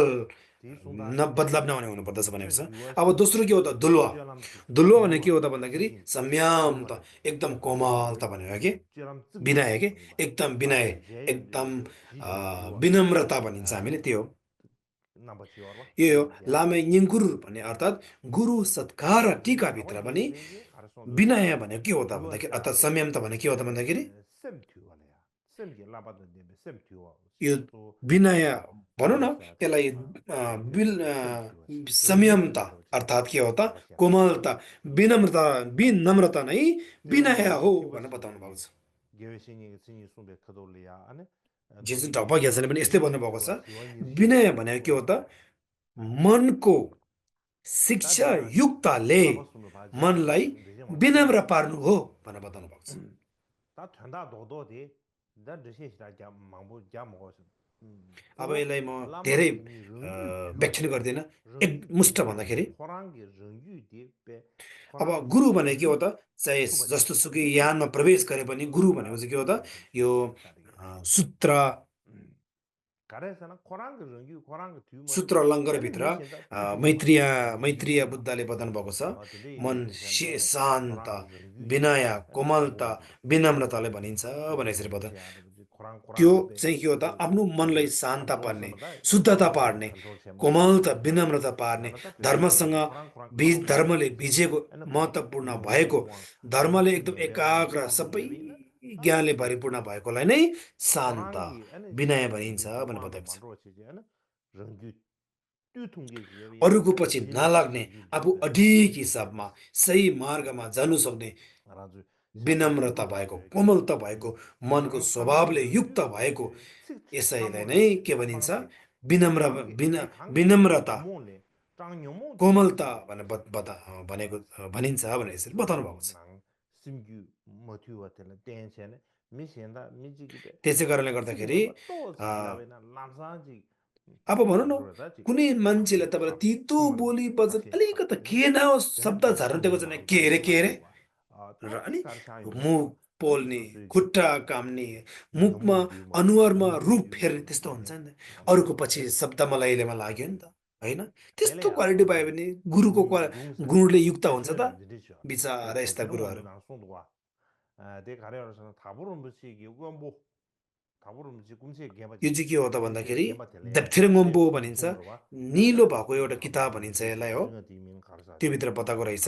디순다 बदलाव नहुने 셈바. हुनुपर्दछ भनेको छ अब 듀어사. दोस्रो के हो त दुलवा 쥐어람지. दुलवा भने के हो 듀어. त भन्दाखेरि 진진. संयमता 듀어래. एकदम कोमलता भनेको के 쥐어람 विनय ጽግጽግ के 뭔가. एकदम विनय 라면 एकदम 제윤지 쥐지 듀어. विनम्रता भनिन्छ 아, हामीले त्यो हो नम्बर 쥐어봐. यो हो 야. लामे निङ्कुर भन्ने अर्थात् गुरु सत्कार र टिकाभित्र पनि विनय भनेको के हो त भन्दाखेरि अर्थात् संयमता भनेको के हो त भन्दाखेरि 셈 듀어래야. 셈게 라바도 되면 셈 듀어. यो 또 विनय भनौँ न 듀어사도 यसलाई 셈 듀어지. संयमता अर्थात् के हो त कोमलता विनम्रता विनम्रता नै विनय हो भनेर बताउनु भएको छ गेवे신이 신이 숨베 커돌리아 안에 जेसुन ढप्पा ग्यासले पनि यस्तै भन्नुभएको छ विनय भनेको के हो त मनको शिक्षा युक्तले मनलाई विनम्र पार्नु हो भनेर बताउनु भएको छ 다 전다 도도디 나 드시시라 자 망부 자 먹었어 अब यसलाई म धेरै व्याख्या गर्दिनँ एकमुष्ट भन्दाखेरि 호랑이 렁유디 베 अब गुरु भनेको के हो त चाहे जस्तो सुकै यानमा प्रवेश गरे पनि गुरु भनेको चाहिँ के हो त यो सूत्र 가래서는 호랑이 렁유 호랑이 뒤면 सूत्र लङ्गरभित्र मैत्रीय बुद्धले बताउनु भएको छ मन शान्त विनय कोमलता विनम्रताले भनिन्छ भने यसरी बताउ त्यो चाहिँ के हो त आफ्नो मनलाई शान्त पार्ने शुद्धता पार्ने कोमलता विनम्रता पार्ने धर्मसँग धर्मले भिजेको महत्त्वपूर्ण भएको धर्मले एकदम एकाग्र सबै ज्ञानले परिपूर्ण भएकोलाई नै शान्त विनय भनिन्छ भनेर बताएको छ अरूको पछि नलाग्ने आफू अडिग हिसाबमा सही मार्गमा जानु सक्ने विनम्रता भएको कोमलता भएको मनको स्वभावले युक्त भएको यसैलाई नै के भनिन्छ विनम्रता कोमलता भनेर भनेको भनिन्छ भनेर यसरी बताउनु भएको छ त्यसै कारणले गर्दाखेरि अब भनौँ न कुनै मान्छेले तपाईँलाई तितो बोली वचन अलिकति के नहोस् शब्द झार्नुटेको छैन के अरे र अनि मुख पोल्ने खुट्टा काम्ने मुखमा अनुहारमा रूप फेर्ने त्यस्तो हुन्छ नि त अरूको पछि शब्दमा लैलेमा लाग्यो नि त होइन त्यस्तो क्वालिटी पायो भने गुरुको गुणले युक्त हुन्छ त बिचारा यस्ता गुरुहरू यो चाहिँ के हो त भन्दाखेरि दप्थिरङ्गम्बो भनिन्छ निलो भएको एउटा किताब भनिन्छ यसलाई हो त्योभित्र बताएको रहेछ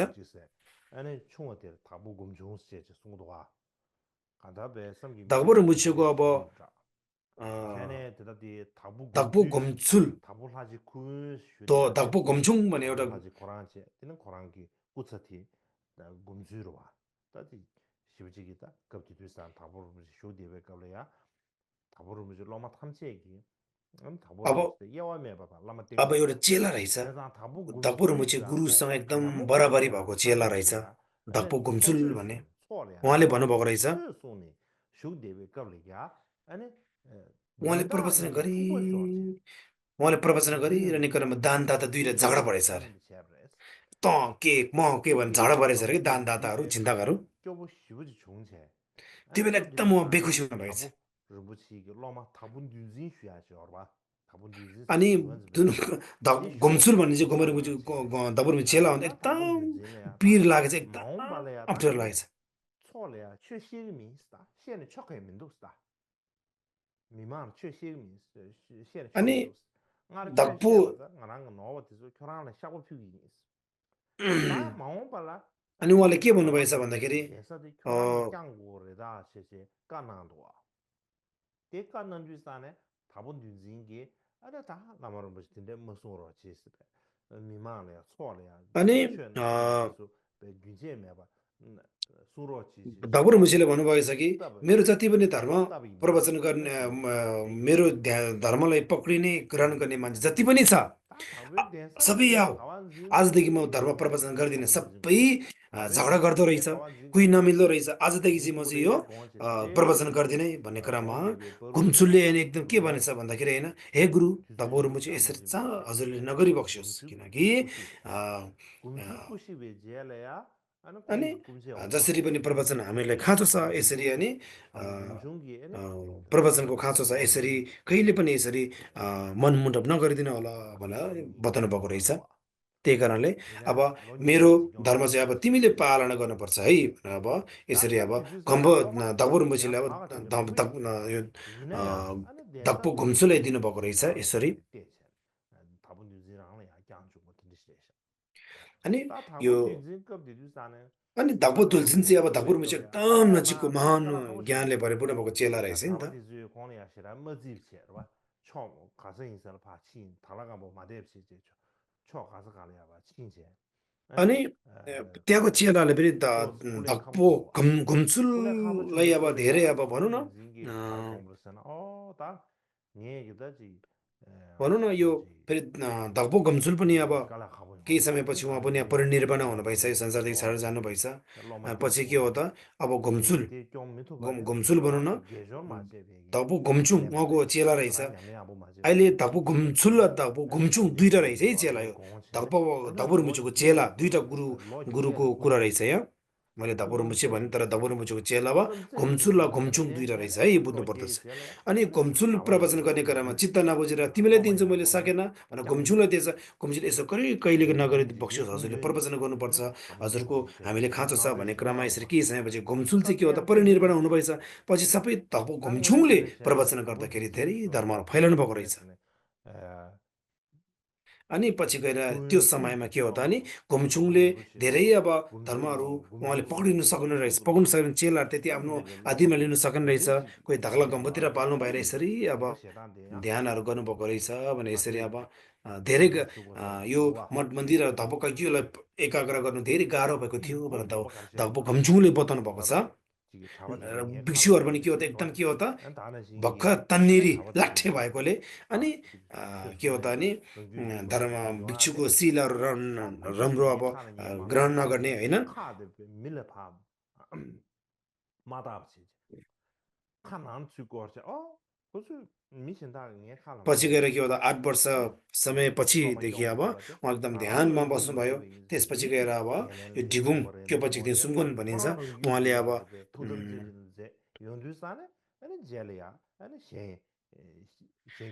दगबोर मुछेको अब दगबो घुम्छुल दगबो घुम्छुङ भन्ने एउटा अब एउटा चेला रहेछ दगबोर मुछे गुरुसँग एकदम बराबरी भएको चेला रहेछ दगबो घुम्छुल भन्ने उहाँले भन्नुभएको रहेछ उहाँले प्रवचन गरिरहने क्रममा दानदाता दुईवटा झगडा परेछ अरे त के म के भन्छ झगडा परेछ अरे कि दानदाताहरू चिन्ताहरू त्यो बेला एकदम बेखुसी हुनुभएछ अनि घुम्छुल भन्ने चाहिँ दगबोर चेला भन्दा एकदम पिर लागेछ एकदम अप्ठ्यारो लागेछ अनि दगबो अनि उहाँले के भन्नुभएछ भन्दाखेरि अनि सुरोची धबुर सुरो मुसीले भन्नुभएको छ कि तब मेरो जति पनि धर्म तब प्रवचन इमाम गर्ने नसी मेरो तेगी धर्मलाई पक्रिने ग्रहण गर्ने मान्छे जति पनि छ ता थावे देसा सबै आओ खावान आजदेखि म जिन धर्म जेले प्रवचन अनि गर्दिनँ। थाबुन जिन सबै थावे झगडा गर्दो जिले रहेछ, खावान जिन कोही कब नमिल्दो रहेछ, आजदेखि चाहिँ म चाहिँ यो मिठुडे पहुँचे जे प्रवचन जी गर्दिनँ भन्ने क्रममा ओंगे बे परुसे घुम्सुलले अनि एकदम के भनेछ लो भन्दाखेरि होइन, हे गुरु जुजुले तपाईँहरू म चाहिँ जुजा यसरी मुझे चाहिँ बचे हजुरले जे नगरी बक्सियोस्, गुमसु किनकि पुसी बे अ, गुमसु अ, पुसी बे जेले या अनि अनि कोई गुमसे होगा जसरी पनि प्रवचन हामीलाई खाँचो छ यसरी गुमसुंगी अनि अ, गुमसुंगी अ, अनि प्रवचनको खाँचो छ थावा यसरी जिन कहिले पनि यसरी मनमुटप नगरिदिनु होला भनेर बताउनु भएको रहेछ। त्यही कारणले इना अब लोन्जी मेरो गे जिगों धर्म चाहिँ अब तिमीले पालना गर्नुपर्छ है भनेर अब यसरी ताता अब तिजु घम्ब साना लोमा धपुर तिजु मुसीले ध्यान अब थाहा थिले ध- बुबी ध- यो इना या अनि देशा धप्पु जी घुम्सुलाई दिनुभएको रहेछ थावा यसरी। टे थाबुन जुजी रांग या ज्ञान जुगो तिनिस्टेशन अनि ता यो थाबुन जुजी कब तिजु साने अनि धप्पु ताता तुलसिन चाहिँ अब धपुर मुसी वेक्टो या एकदम ओ नजिकको मा महान कला खाबोसी ज्ञानले भरिपूर्ण भएको चेला ता रहेछ नि थावा त। तिजु कोन या शिरा मजीब छे रवा छो खासे इंसान पाछी थालागा बो मादेव छे जे छो खासे काले या बा छिन छे अनि अनि त्यहाँको चेलाले पनि तो स्कुले धप्पो खाबो स्कुले खाबो घुम्सुललाई छिन अब तो धेरै या अब भनौँ न थाबुन जिंगी थार कांग्रेसन ओ ता ने गिदा जी भनौँ न यो जी फेरि धप्पो घुम्सुल पनि अब कला खाबो केही माने समयपछि उहाँ थाबुन पनि अब जिंगी परिनिर्वाण ता हुनुभएछ, यो जी संसारदेखि लो छाडेर जानुभएछ। लो मती पछि के को हो त अब घुम्सुल जिंगी ते क्यों मिथु बारे घुम्सुल भनौँ ता न गेजो माजे बेगी धप्पु घुम्चुङ ले उहाँको मारे चेला रहेछ। करा न्यामे आबो माजे अहिले बेगी धप्पु घुम्सुल र धप्पु अनि घुम्चुङ दुईवटा जिंगी रहेछ है चेला लो यो। गों छे धप्पु अनि धप्पु लो मुचुको चेला जिले दुईवटा लो गुरुको जिले कुरा बने रहेछ यहाँ। मैले धपुर मुसी लो भने तर धपुर मुचुको चेला वा Adam zai घुम्सुल ji र zane घुम्चुङ den दुईवटा chen रहेछ है, यो to बुझ्नु je पर्दछ। se le अनि ane घुम्सुल taban प्रवचन ji गर्ने go क्रममा ji चित्त नबुझेर तिमीलाई lo ma दिन्छु ya मैले bo ne सकेन भनेर jang ji घुम्सुलाई दिएछ। घुम्सुले यसो कहिले नगरी ji ji बक्सियोस्, kum हजुरले je ni प्रवचन गर्नुपर्छ, ane taban ji हजुरको ji se हामीले ji खाँचो छ rang le भन्ने ji क्रममा ma यसरी ba केही समयपछि घुम्सुल ta चाहिँ के हो त chen te ji परिनिर्वाण हुनुभएछ। पछि सबै धप्पु ta nge घुम्चुङले de le sha प्रवचन bo गर्दाखेरि ji धेरै ji धर्महरू फैलाउनु भएको ne रहेछ। sne अनि पछि गएर त्यो kun chu समयमा के हो त no अनि घुम्चुङले taban bu shi धेरै अब gum chu धर्महरू no gum उहाँले chu si पक्रिनु सक्नु gum रहेछ, chu पक्रिनु no सक्ने चेलाहरू त्यति an आफ्नो de lo अधीनमा लिनु सक्ने रहेछ। de ji कोही धक्ला de गम्बतिर ba पाल्नु भएर ji यसरी अब gum she dan de ya ध्यानहरू गर्नुभएको रहेछ भने ta यसरी de अब धेरै Gumshu go sa यो duwa मठ kham मन्दिर र ane धप्पकाइकीलाई एकाग्र गर्नु धेरै गाह्रो भएको थियो भनेर ko jiba kar धप्प shen घुम्चुङले बताउनु भएको छ। tada chigi thaba र chigi nye khala भिक्षुहरू पनि chigi के हो त shi एकदम chone के हो त ane dana भर्खर shingi ane तन्नेरी thaba chigi लाठे भएकोले ta अनि chigi she के हो त june अनि rongyu jingba धर्म chigi yuwa de भिक्षुको शिलहरू ta kuchi राम्रो अब nye chana nye ma ग्रहण ta नगर्ने होइन। ka de mila pa ma da chi ka nan chu ko che o kuchi mi shin da nye khala ma पछि de गएर के हो त 8 वर्ष ane lo ma समयपछिदेखि yong अब ma ba de उहाँ एकदम ta rang lo ध्यानमा yu बस्नुभयो। be त्यसपछि ji गएर अब nye len यो le डिगुङ chen bo re त्यो le पछि go दिन che सुमगुन भनिन्छ, Koran rong yu उहाँले ji अब ya de be tudam je jin ze yong ju sa ne ane jele ya ane shen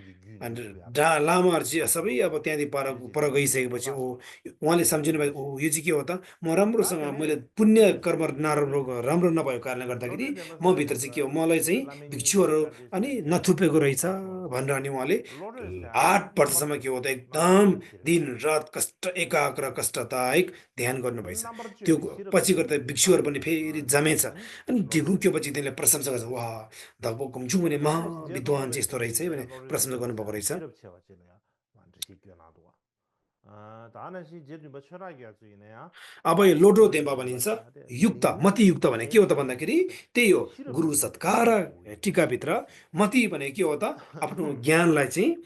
gi gyu अनि ni su ya लामाहरू चाहिँ ta सबै tang अब त्यहाँदेखि पर ji ji पर ji ji गइसकेपछि ga ओ so उहाँले सम्झिनु भयो, ji ओ यो चाहिँ के हो त म ta राम्रोसँग tene मैले पुण्य कर्म नराम्रो ji राम्रो नभएको कारणले गर्दाखेरि lode de ma म sa भित्र चाहिँ के हो, la मलाई चाहिँ la me ni भिक्षुहरू ka de अनि se नथुपेको रहेछ ta chon भनेर अनि उहाँले lode sa de 8 वर्षसम्म number के हो त number एकदम 2 chile दिन रात कष्ट एकाग्र कष्टदायक ध्यान गर्नुभएछ। number 2 त्यो be sirap पछि ji गर्दा ji भिक्षुहरू ta पनि de फेरि ma de जमेछ। अनि lode ढिगु त्यो पछि त्यसले प्रशंसा गर्छ, वाह धप्पो घुम्छु भने je to महाविद्वान lode चाहिँ यस्तो se रहेछ है ji भने lode प्रशंसा de गर्नुभएको sa रहेछ। sirap che wa chile ya man de shi kyo na do ta na shi je ba chora gya chu ne ya अब यो ta लोटो lode देम्बा de ba भनिन्छ cha de युक्त मति युक्त भने के हो त भन्दाखेरि त्यही हो sirap गुरु ji सत्कार sirap go yi टिकाभित्र मति भने के हो त आफ्नो ज्ञानलाई चाहिँ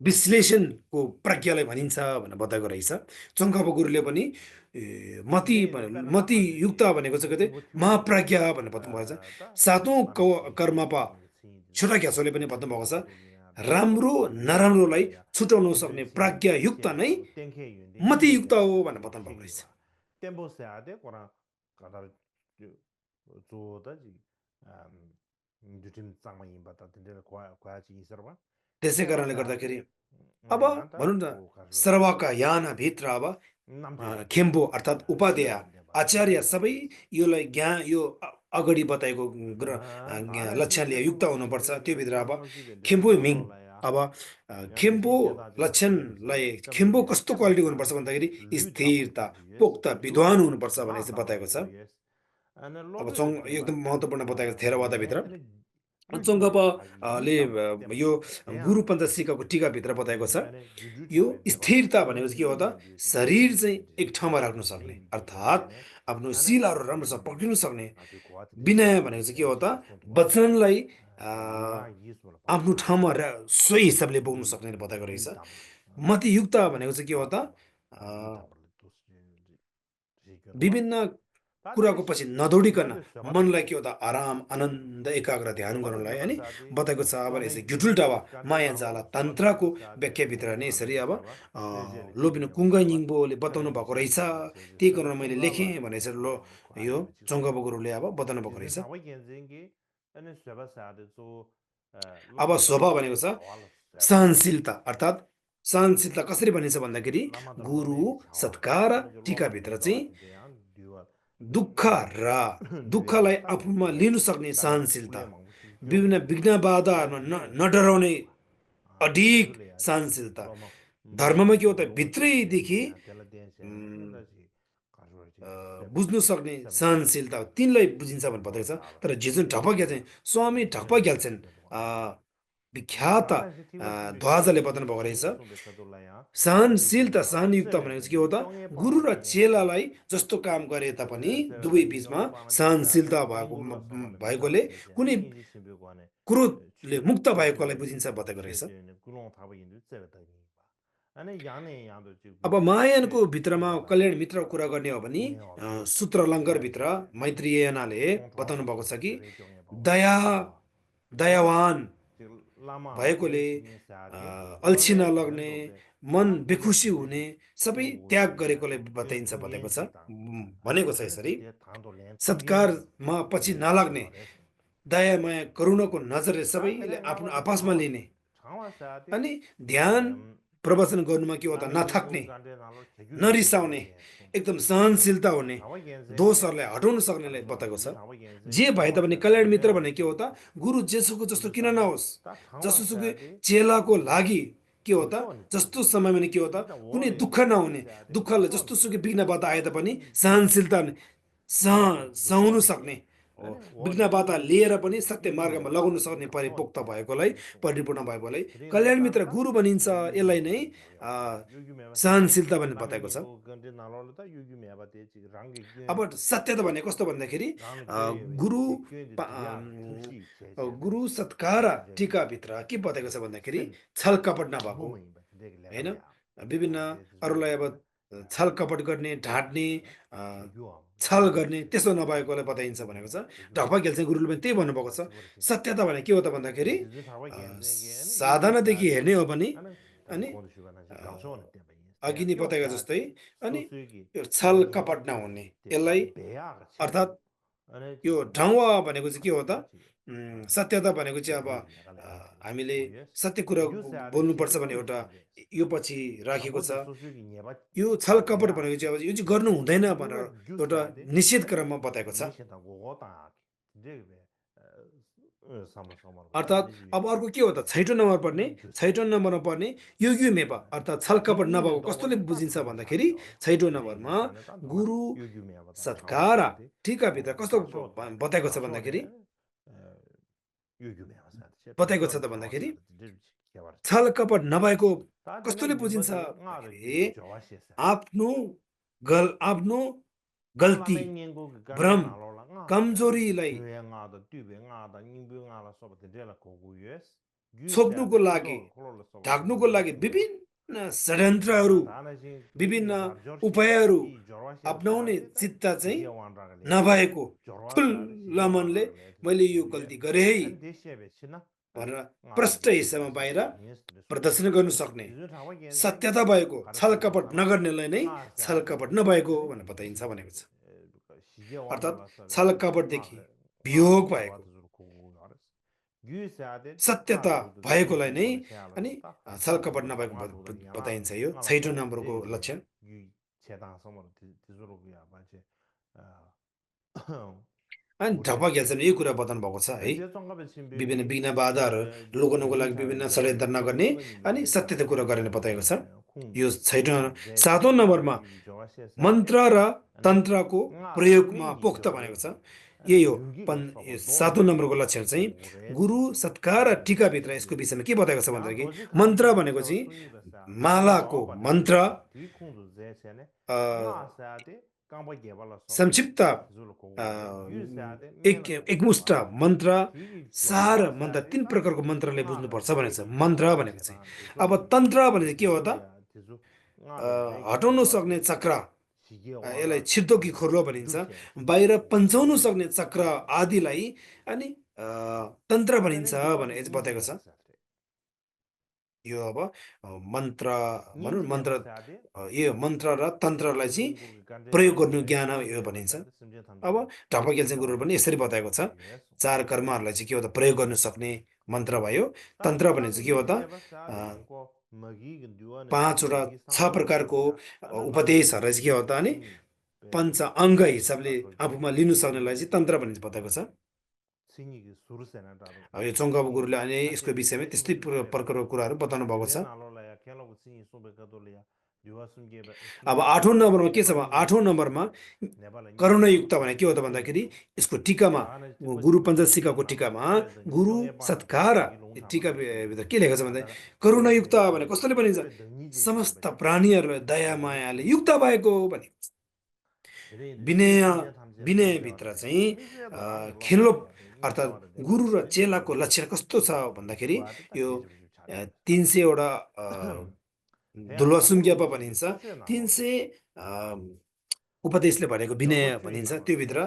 विश्लेषणको प्रज्ञालाई भनिन्छ भनेर बताएको रहेछ। चङ्खाप गुरुले पनि ne lo per na मति ma de युक्त ji भनेको चाहिँ के ngo chu ji महाप्रज्ञा भनेर बताउनु भएको छ। ta सातौँ ma de ji कर्मपा jing chin ji छोटा घ्यासोले पनि बताउनु भएको छ, de ya da राम्रो ji ji नराम्रोलाई ya छुटाउन Kudri सक्ने chin प्राज्ञायुक्त chen नै su tenke yun de मति yinba युक्त de हो भनेर lo बताउनु भएको chingi रहेछ। wa tenpo se ade kora kadar zo da ji jutim tsangma yinba ta tindela kwaya chi yisarwa त्यसै tenpo कारणले se गर्दाखेरि ade अब ta भनौँ न ko karlo सर्वका यानाभित्र अब namche de खेम्बो अर्थात् उपाध्याय shirab de ba आचार्य सबै योलाई यो अगाडि बताएको ta na shi लक्षणले युक्त tenpo हुनुपर्छ। shi त्योभित्र अब samso shi de खेम्बो मिङ lo la ya अब yang खेम्बो shi jeda ji ma de लक्षणलाई ji cham खेम्बो de कस्तो cham क्वालिटी sa हुनुपर्छ भन्दाखेरि lu da bo स्थिरता chu de yes पोख्त lu विद्वान da bo हुनुपर्छ भनेर ma चाहिँ da बताएको bo छ। yes ana अब lo de यो एकदम महत्त्वपूर्ण बताएको छ ne थेरवादभित्र। ani चङ्गपाले यो गुरु पञ्चसिकाको टिकाभित्र बताएको छ यो स्थिरता भनेको चाहिँ के हो त शरीर चाहिँ एक ठाउँमा राख्न सक्ने अर्थात् आफ्नो शिलाहरू राम्रोसँग पक्रिनु सक्ने विनय भनेको चाहिँ के हो त वचनलाई आफ्नो ठाउँमा सोही हिसाबले बोक्नु सक्ने बताएको रहेछ मतियुक्ता भनेको चाहिँ के हो त विभिन्न कुराको पछि नदौडिकन मनलाई के हो त आराम आनन्द एकाग्र ध्यान गर्नलाई अनि बताएको छ अब यसै घिटुल्टा वा माया जाला तन्त्रको व्याख्याभित्र नै यसरी अब लोबिन कुङ्गा निङ्बोले बताउनु भएको रहेछ त्यही कारण मैले लेखेँ भने यसरी यो चङ्गबो गुरुले अब बताउनु भएको रहेछ अब स्वभाव भनेको छ सहनशीलता अर्थात् सहनशीलता कसरी भनिन्छ भन्दाखेरि गुरु सत्कार टिकाभित्र चाहिँ दुःख र दुःखलाई आफूमा लिनु सक्ने सहनशीलता विभिन्न विघ्न बाधाहरूमा नडराउने अडिग सहनशीलता धर्ममा के हो त भित्रैदेखि बुझ्नु सक्ने सहनशीलता तिनलाई बुझिन्छ भन्ने बताएको छ तर जे जुन ढपग्या चाहिँ स्वामी ढपग्याल चाहिँ विख्यात ध्वजले बताउनु भएको रहेछ सहनशीलता सहनयुक्त भनेको चाहिँ के हो त गुरु र चेलालाई जस्तो काम गरे तापनि दुवै बिचमा सहनशीलता भएकोले कुनै क्रोधले मुक्त भएकोलाई बुझिन्छ बताएको रहेछ अब महायानको भित्रमा कल्याण मित्रको कुरा गर्ने हो भने सूत्रलङ्कारभित्र मैत्रेयनाले बताउनु भएको छ कि दयावान भएकोले अल्छी नलग्ने मन बेखुसी हुने सबै त्याग गरेकोले बताइन्छ भनेको छ भनेको छ यसरी सत्कारमा पछि नलाग्ने दया माया करुणाको नजरले सबैले आफ्नो आपसमा लिने अनि ध्यान प्रवचन गर्नुमा के हो त नथक्ने नरिसाउने एकदम सहनशीलता हुने दोषहरूलाई हटाउन सक्नेलाई बताएको छ जे भए तापनि कल्याण मित्र भने के हो त गुरु जेसुको जस्तो किन नहोस् जसोसुकै चेलाको लागि के हो त जस्तो समयमा के हो त कुनै दुःख नहुने दुःखलाई जस्तो सुकै विघ्न बाधा आए तापनि सहनशीलता सहनु सक्ने विघ्न बाधा लिएर पनि सत्य मार्गमा लगाउन सक्ने परिपोक्त भएकोलाई परिपूर्ण भएकोलाई कल्याण मित्र गुरु भनिन्छ यसलाई नै सहनशीलता भन्ने बताएको छ अब सत्यता भने कस्तो भन्दाखेरि गुरु सत्कार टिकाभित्र के बताएको छ भन्दाखेरि छल कपट नभएको होइन विभिन्न अरूलाई अब छल कपट गर्ने ढाँट्ने छल गर्ने त्यसो नभएकोलाई बताइन्छ भनेको छ ढपग्याल चाहिँ गुरुले पनि त्यही भन्नुभएको छ सत्यता भने के हो त भन्दाखेरि साधनादेखि हेर्ने हो भने अनि अघि नै बताएका जस्तै अनि छल कपट नहुने यसलाई अर्थात् यो ढङ्ग भनेको चाहिँ के हो त सत्यता भनेको चाहिँ अब हामीले सत्य कुरा बोल्नुपर्छ भने एउटा यो पछि राखेको छ यो छल कपट भनेको चाहिँ अब यो चाहिँ गर्नु हुँदैन भनेर एउटा निषेध क्रममा बताएको छ अर्थात् अब अर्को के हो त छैटौँ नम्बरमा पर्ने योग्य मेपा अर्थात् छल कपट नभएको कस्तोले बुझिन्छ भन्दाखेरि छैटौँ नम्बरमा गुरु सत्कार टिकाभित्र कस्तो बताएको छ भन्दाखेरि बताएको छ त भन्दाखेरि छल कपट नभएको कस्तोले बुझिन्छ आफ्नो गल्ती भ्रम कमजोरीलाई छोप्नुको लागि ढाक्नुको लागि विभिन्न षड्यन्त्रहरू विभिन्न उपायहरू अपनाउने चित्त चाहिँ नभएको खुल्ला मनले मैले यो गल्ती गरेँ है भनेर प्रष्ट हिस्सामा बाहिर प्रदर्शन गर्नु सक्ने सत्यता भएको छल कपट नगर्नेलाई नै छल कपट नभएको भनेर बताइन्छ भनेको छ अर्थात् छल कपटदेखि वियोग भएको सत्यता भएकोलाई नै अनि छल कपट नभएको बताइन्छ यो छैटौँ नम्बरको लक्षण अनि ढपग्याल यही कुरा बताउनु भएको छ है विभिन्न विघ्न बाधाहरू लुकाउनको लागि विभिन्न षड्यन्त्र नगर्ने अनि सत्यता कुरा गरेर बताएको छ यो सातौँ नम्बरमा मन्त्र र तन्त्रको प्रयोगमा पोख्त भनेको छ यही हो सोबो दो 7औं नम्बरको लक्षण चाहिँ गुरु सत्कार र टिकाभित्र यसको विषयमा के बताएको छ भन्दाखेरि मन्त्र भनेको चाहिँ मालाको मन्त्र संक्षिप्त एकमुष्ट मन्त्र सार मन्त्र 3 प्रकारको मन्त्रले बुझ्नुपर्छ भनेको छ मन्त्र भनेको चाहिँ अब तन्त्र भनेको के हो त हटाउन सक्ने चक्र यसलाई छिर्दोकी खुर्लो भनिन्छ बाहिर पन्चाउनु सक्ने चक्र आदिलाई अनि तन्त्र भनिन्छ भनेर चाहिँ बताएको छ यो अब मन्त्र भनौँ मन्त्र यो मन्त्र र तन्त्रलाई चाहिँ प्रयोग गर्नु ज्ञान यो भनिन्छ अब ढपकेल चाहिँ गुरुले पनि यसरी बताएको छ 4 कर्महरूलाई चाहिँ के हो त प्रयोग गर्न सक्ने मन्त्र भयो तन्त्र भने चाहिँ के हो त 5 वटा 6 प्रकारको उपदेशहरूलाई चाहिँ के हो त अनि पञ्च अङ्ग हिसाबले आफूमा लिनु सक्नेलाई चाहिँ तन्त्र भनिन्छ बताएको छ अब यो चोङ्गाबु गुरुले अनि यसको विषयमा त्यस्तै प्रकारको कुराहरू बताउनु भएको छ अब 8औं नम्बरमा के छ भने 8औं नम्बरमा करुणायुक्त भने के हो त भन्दाखेरि यसको टिकामा गुरु पञ्चशिखाको टिकामा गुरु सत्कार टिका भित्र के लेखेको छ भन्दा करुणायुक्त भने कस्तोले भनिन्छ समस्त प्राणीहरूलाई दया मायाले युक्त भएको भने विनय विनयभित्र चाहिँ खेलो अर्थात् गुरु र चेलाको लक्षण कस्तो छ भन्दाखेरि यो 300 वटा दुलवा सुम्ग्यापा भनिन्छ 300 उपदेशले भनेको विनय भनिन्छ त्यो भित्र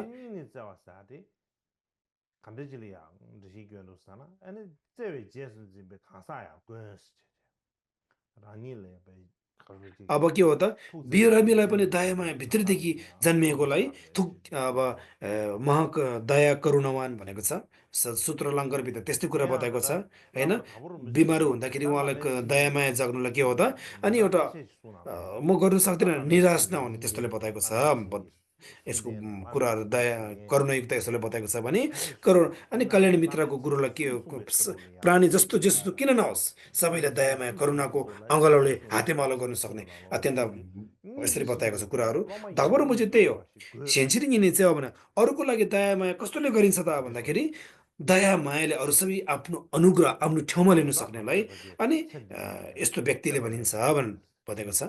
अब के हो त बिरामीलाई पनि दया माया भित्रदेखि जन्मिएकोलाई थुक अब महक दया करुणावान भनेको छ सूत्र अलङ्कारभित्र त्यस्तै कुरा बताएको छ होइन बिमार हुँदाखेरि उहाँलाई दया माया जग्नुलाई के हो त अनि एउटा म गर्न सक्दिनँ निराश नहुने त्यस्तोले बताएको छ यसको कुराहरू दया करुणायुक्त यसोले बताएको छ भने अनि कल्याण मित्रको गुरुलाई के प्राणी जस्तो जस्तो किन नहोस् सबैलाई दया माया करुणाको अङ्गलोले हातेमालो गर्न सक्ने अत्यन्त यसरी बताएको छ कुराहरू धगबरु मुझे त्यही हो सेन्सिटिङ यिनी चाहिँ हो भने अरूको लागि दया माया कस्तोले गरिन्छ त भन्दाखेरि दया मायाले अरू सबै आफ्नो अनुग्रह आफ्नो ठाउँमा लिन सक्नेलाई अनि यस्तो व्यक्तिले भनिन्छ भनेर बताएको छ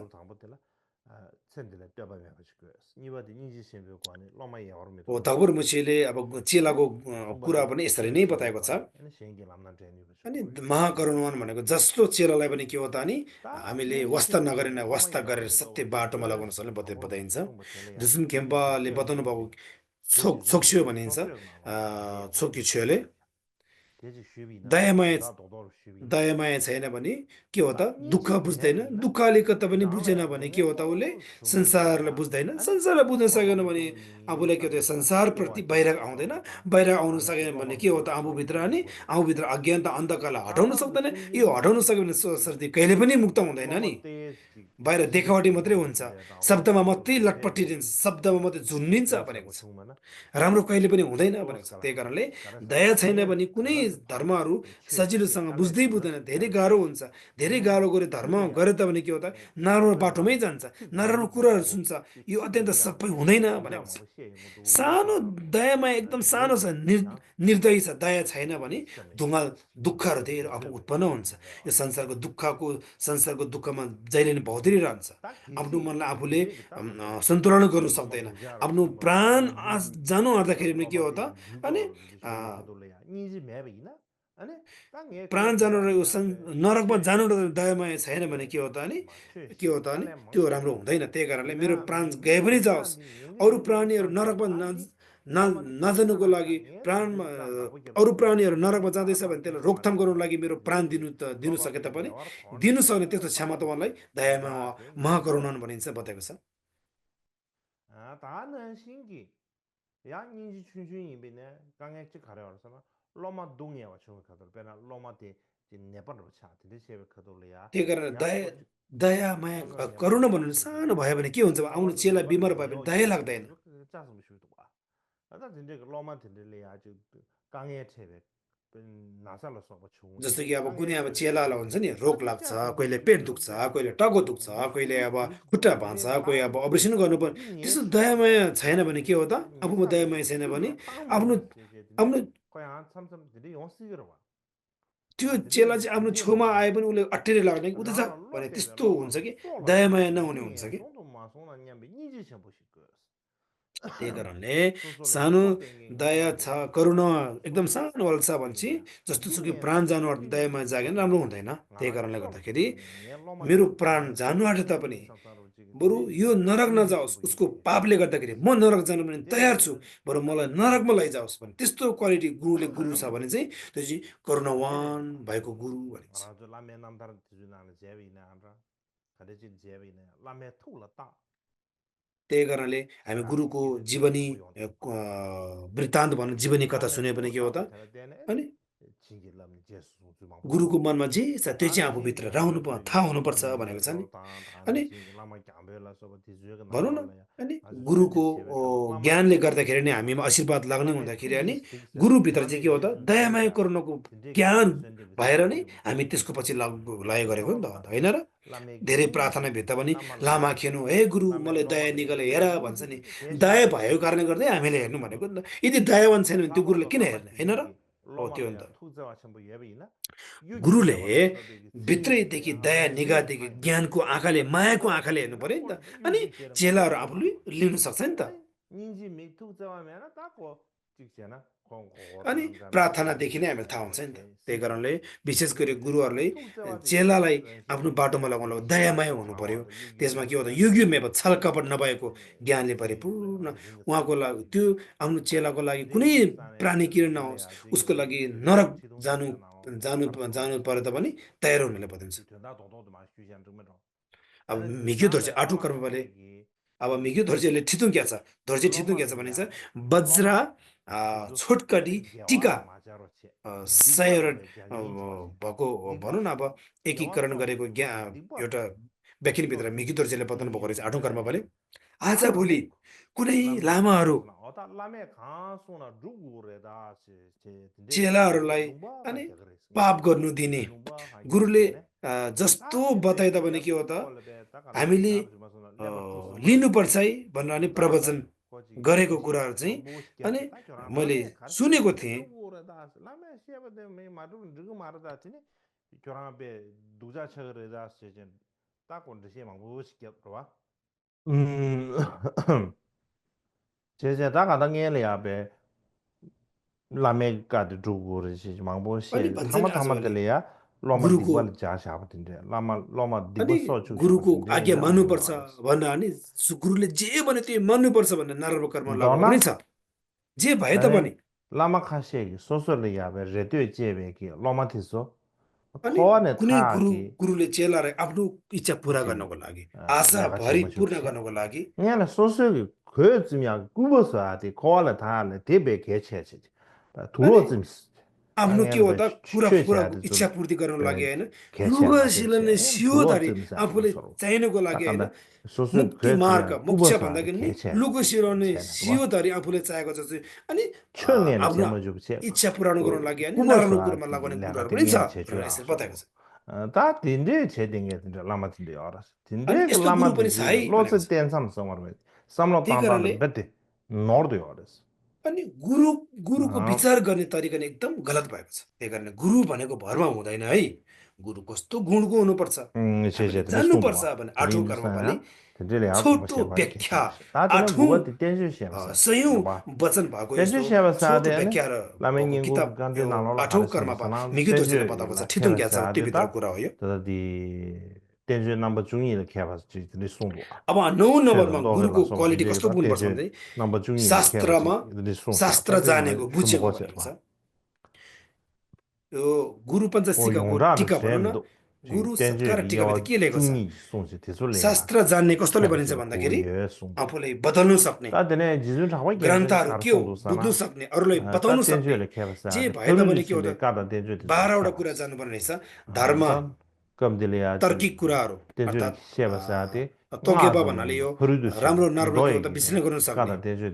हो धगबरु मुछीले अब चेलाको कुरा पनि यसरी नै बताएको छ अनि महाकरुणवान भनेको जस्तो चेलालाई पनि के हो त अनि हामीले वास्ता नगरेन वास्ता गरेर सत्य बाटोमा लगाउन सक्ने बताइन्छ जुसुम खेम्पाले बताउनु भएको छोक्स्यो भनिन्छ छोक्यो छेले दयामाया छैन भने के हो त दुःख बुझ्दैन दुःखले कता पनि बुझेन भने के हो त उसले संसारलाई बुझ्दैन संसारलाई बुझ्न सकेन भने आफूलाई के हो त संसारप्रति वैराग आउँदैन वैराग आउन सकेन भने के हो त आफूभित्र अनि आफूभित्र अज्ञानता अन्धकारलाई हटाउन सक्दैन यो हटाउन सक्यो भने सरस्वती कहिले पनि मुक्त हुँदैन नि बाहिर देखावटी मात्रै हुन्छ शब्दमा मात्रै लटपटिन्छ शब्दमा मात्रै झुन्डिन्छ भनेको छ राम्रो कहिले पनि हुँदैन भनेको छ त्यही कारणले दया छैन भने कुनै धर्महरू सजिलोसँग बुझ्दै बुझ्दैन धेरै गाह्रो हुन्छ धेरै गाह्रो गरे धर्म गरे त भने के हो त नराम्रो बाटोमै जान्छ नराम्रो कुराहरू सुन्छ यो अत्यन्त सबै हुँदैन भनेको छ सानो दयामा एकदम सानो छ निर्दयी छ दया छैन भने दुःखहरू धेरै अब उत्पन्न हुन्छ यो संसारको दुःखमा जहिले नै भौँधिरहन्छ आफ्नो मनलाई आफूले सन्तुलन गर्न सक्दैन आफ्नो प्राण जानु आँट्दाखेरि पनि के हो त अनि प्राण जानु र नरकमा जानु र दयामाया छैन भने के हो त अनि त्यो राम्रो हुँदैन त्यही कारणले मेरो प्राण गए पनि जाओस् अरू प्राणीहरू नरकमा नजानुको लागि प्राणमा अरू प्राणीहरू नरकमा जाँदैछ भने त्यसलाई रोकथाम गर्नुको लागि मेरो प्राण दिनु सके तापनि दिनु सक्ने त्यस्तो क्षमता उहाँलाई दयामा महाकरुणा भनिन्छ बताएको छ त्यही कारण दया माया करुणा भन्नु सानो भयो भने के हुन्छ आउनु चेला बिमार भयो भने दया लाग्दैन 나살로 쏘고 जस्तो 추운데 कि अब कुनै अब 땅에 चेलालाई हुन्छ नि रोग 아주 लाग्छ, 샤브든 कहिले पेट 샤브든 दुख्छ, 샤브든 कहिले टाउको दुख्छ, कहिले अब 무슨 खुट्टा भाँच्छ, 왜 कोही अब 땅 अपरेसन गर्नुपर्ने 이게 त्यस्तो 샤브든 दयामाया छैन भने के हो त? 샤브든 आफूमा 예살로 दयामाया छैन भने 그거 땅 आफ्नो 먹는 제제인데 आफ्नो 거의 한 삼삼들이 영쓰기로 와. त्यो 아, चेला 드디어 चाहिँ आफ्नो 드디어 छेउमा आए 먹으면 पनि उसले अटेरी लाग्ने कि उता जा 라라 भने 롯데베 त्यस्तो हुन्छ 로마도 कि 쏠라 दयामाया 냐베 नहुने हुन्छ 니에 कि 손도 마소나 냐베 니지 셔보실 거였어. त्यही कारणले 소소를 सानो 슈퍼뱅이 दया छ 냐베 करुणा एकदम 소소 सानो वाला छ भने चाहिँ 뱅이야. जस्तो सुकै 니에 प्राण जानु आँट्ने 소소리 दयामा जागेन राम्रो 슈퍼뱅이 हुँदैन त्यही 나라 कारणले 쏠라 गर्दाखेरि 슈퍼뱅이 니에 मेरो 로마도 प्राण 니 जानु आँटे तापनि 상사로 지금 बरु यो नरक 니지 नजाओस् 셔보실 उसको 거였어. पापले गर्दाखेरि म नरक जानु पनि तयार छु 제제는 बरु मलाई 땅이 नरकमा लैजाओस् भने त्यस्तो क्वालिटी गुरुले गुरु छ भने चाहिँ त्यो चाहिँ 제네 करुणावान भएको गुरु भनिन्छ 알아도 라면 남다른 기준하는 제비네 알아. 가르친 제비네 라면 투라 따. त्यही कारणले हामी गुरुको 라시키네 जीवनी 또 요나. वृत्तान्त भनौँ जीवनी कथा 라면 सुने भने के हो त 투라 되는 데네 अनि 징길람 제수 주망 गुरुको 보소. मनमा जे छ त्यो चाहिँ आफूभित्र 라시키네 रहनु 또 थाहा 요나 हुनुपर्छ भनेको छ नि 징길로 다 अनि 징길 라면 cam벨라 서버 디주가 भनौँ न 나라라야. अनि 아주 गुरुको 제제 제베다 라면 ज्ञानले 투 गर्दाखेरि नै हामीमा आशीर्वाद लाग्ने 라면 हुँदाखेरि अनि 투기 스틱스 गुरुभित्र चाहिँ 라면 के हो त 제 दयामाया 이제자 करुणाको 근데 ज्ञान 선제 भएर 비트라 नै 좀 हामी 제제 त्यसको पछि लागि 그래서 गरेको नि त 봐봐 अन्त होइन र 라메기 धेरै 니지 प्रार्थनाभित्र पनि 라마 लामा 라마 खेर्नु हे गुरु 라메 मलाई दया 로마 निकाले 니지 हेर भन्छ नि 니지 दया 대신에 भएको कारणले गर्दै हामीले हेर्नु भनेको नि त यदि दयावान छैन भने त्यो गुरुले 사고도 किन हेर्ने होइन र 라마티기 हो त्यो हो नि 로마로야 त 투자와 전부 예비나 유지 गुरुले 세바도 서베기 징기게 भित्रैदेखि दया 하나님 니 निगाहदेखि 하이 ज्ञानको आँखाले मायाको 투자와 आँखाले हेर्नु 징기나 पर्यो नि त 꼴도 अनि 유지 세름 चेलाहरू 징기나 आफूले लिनु सक्छ नि त 아이 니지 미 투자와면 딱고 찍잖아 अनि 공고도 잠시 प्रार्थनादेखि नै हामीलाई थाहा हुन्छ नि त 이렇게 त्यही कारणले 시기네 विशेष गरी 근데 गुरुहरूले 투자와도 चेलालाई आफ्नो 연습 बाटोमा लगाउनु दयामय 시야도 हुनु पर्यो 장와도 त्यसमा 유기메 के हो त 샤베 योग्यमेव छल कपट नभएको 라시키네 ज्ञानले 징기를 परिपूर्ण 하나님 उहाँको लागि 사람들이 त्यो आफ्नो चेलाको लागि 근데 कुनै 이 산에 प्राणी किरण नहोस् 들려야 उसको 저기 लागि 이 नरक जानु 지동생이나 나오고 जानु जानु 가르쳐가지고 परे तापनि तयार हुनेलाई बताउँछ 이트나 도도도 많이 주지한 정말로 अब 아니 मिग्यो धर्जे 나는 आठौँ 라마 कर्मले 카세기 अब मिग्यो धर्जेले ठितुङ क्या छ धर्जे ठितुङ क्या छ भने चाहिँ 로마도야 वज्र 로마 그래서 छोटकटी टिका 대화를 맞아로치 100 리바로의 개념이 좋아지 भएको भनौँ न अब एकीकरण 대화성 गरेको एउटा 리바로 व्याख्यानभित्र 리바로 मिग्यो धर्जेले बताउनु भएको रहेछ आठौँ कर्मले आज 라마 भोलि कुनै 라마 लामाहरू 가수나 어다 라메 가수나 누구래다 제 근데 चेलाहरूलाई 누바다 अनि 그랬어 पाप गर्नु दिने 누바 गुरुले 하기네 जस्तो 다 बताए 근데 तापनि के हो 야수 त 꼴레베 딱하나 हामीले 나도 주마서나 레바토스 लिनुपर्छ है भनेर अनि 나라 प्रवचन 거지 गरेको 대신 कुराहरू चाहिँ अनि 망보시게 딱 저랑 मैले 라메 सुनेको 가르치는 थिएँ 누구래다 라메 시에버데 메 마루 누구 말하다 하더니 저랑베 누자 처르다 세전 딱 온데 시 망보시게 그러와 제제 다가당엘이야 베 라메가 두고르시 अनि 망보시 भन्छन् आजभोलि 타마타마들이야 로마 गुरुको 디벌 자샤버든데 라마 अनि 디버서 गुरुको 주셔버든데 आज्ञा 나무도 मान्नुपर्छ 알았어 भनेर अनि गुरुले जे भने त्यो मान्नुपर्छ भनेर नराम्रो कर्म लगाएको पनि 너나 छ जे भए तापनि 나는 라마카시에게 소설이야 베 레드에 제베기 로마티소 अनि 코안에 कुनै 타기 गुरुले चेलालाई आफ्नो इच्छा पुरा 지 गर्नको लागि आशा 내가 भरि 제모 पूर्ण 줍시 गर्नको लागि 얘는 소설이 그쯤이야 꾸버서 하디 코안에 타네 대베 개체지 अनि 두어쯤 आफ्नो के 당연히 हो 배 त पुरा पुरा 취해야 इच्छा 좀 पूर्ति गर्नको लागि 배 होइन 개체나 रुगसिलले 개체 सियोधरि 두어쯤 사는 आफूले 서로 चाहिनुको लागि होइन 딱한다 소설 मुक्ति मार्ग 그쯤이야 मोक्ष 꾸버서 하디 भन्दाखेरि नि 개체 लुको सिराउने 개체나 그봐 सियोधरि आफूले चाहेको जस्तो अनि 천년의 आफ्नो 제모 줍시 इच्छा पुराउनु गर्नको लागि होइन 꾸버서 नराम्रो कुरोमा 하디 लगाउने 내가 कुराहरू पनि छ 땡기는 भनेर 제주야 यसरी बताएको छ 다 딘데 제딩게 딘데 라마딘데 알았어 अनि 딘데 그 यस्तो गुरु पनि छ है 라마디지 भनेको 로스 छ 댄삼 성어로 삼로 त्यही कारणले 땅땅 베데 노르도 알았어 अनि गुरुको विचार गर्ने तरिका नै एकदम गलत भएको छ त्यही कारणले गुरु भनेको भरमा हुँदैन है गुरु कस्तो गुणको हुनुपर्छ हामीले 제제들이 जान्नुपर्छ 숨도와 भने आठौँ कर्म भने 드림사야 드릴에 하고 뭐 छोटो 셰바를 व्याख्या 개체마시 다들은 आठौँ 뭐가 댄주 셰바사 सयौँ 봐 वचन भएको 댄주 यस्तो 셰바사 छोटो 되네 व्याख्या र भएको 라멘 किताब 연구 간데 यो 나눠라 आठौँ 가르치는 कर्ममा 사람 मिग्यो दोर्जेले 댄주 बताएको छ 라 ठितुङ ग्याचा 셰바사 त्यो भित्र 되다 कुरा हो यो 더디 댄주 넘버 중이를 개발해서 드리 송도와 अब 9 नम्बरमा 최근 गुरुको 너를 क्वालिटी कस्तो 라 हुनुपर्छ 댄주 भने 넘버 중이를 शास्त्रमा 개발해서 드리 송도 शास्त्र जानेको बुझेको भनेको छ यो गुरु पञ्चशिखाको 용라를 टिका भनौँ न 셈도 गुरु 댄주 सत्कार टिकाभित्र 여 के लेखेको छ 중이 송지 대솔래야 शास्त्र जान्ने कस्तोले भनिन्छ 개발해서 भन्दाखेरि 고예 송도 आफूलाई बदल्नु सक्ने 다들네 지준 잡고 ग्रन्थहरू के हो 가르송도 बुझ्नु 사나 सक्ने अरूलाई 다 बताउनु सक्ने 댄주를 개발해서 जे भए 그런 तापनि के हो 짓을 त 까다 댄주를 12 वटा कुरा जानुपर्ने रहेछ धर्म 전 검들이야 तर्किक कुराहरू 댄주를 अर्थात् 개발해서 돼 तोकेबा भन्नाले यो हरुदुस राम्रो नराम्रो कुरो त 너에게 विश्लेषण गर्न सक्ने 까다 댄주를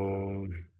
ओम।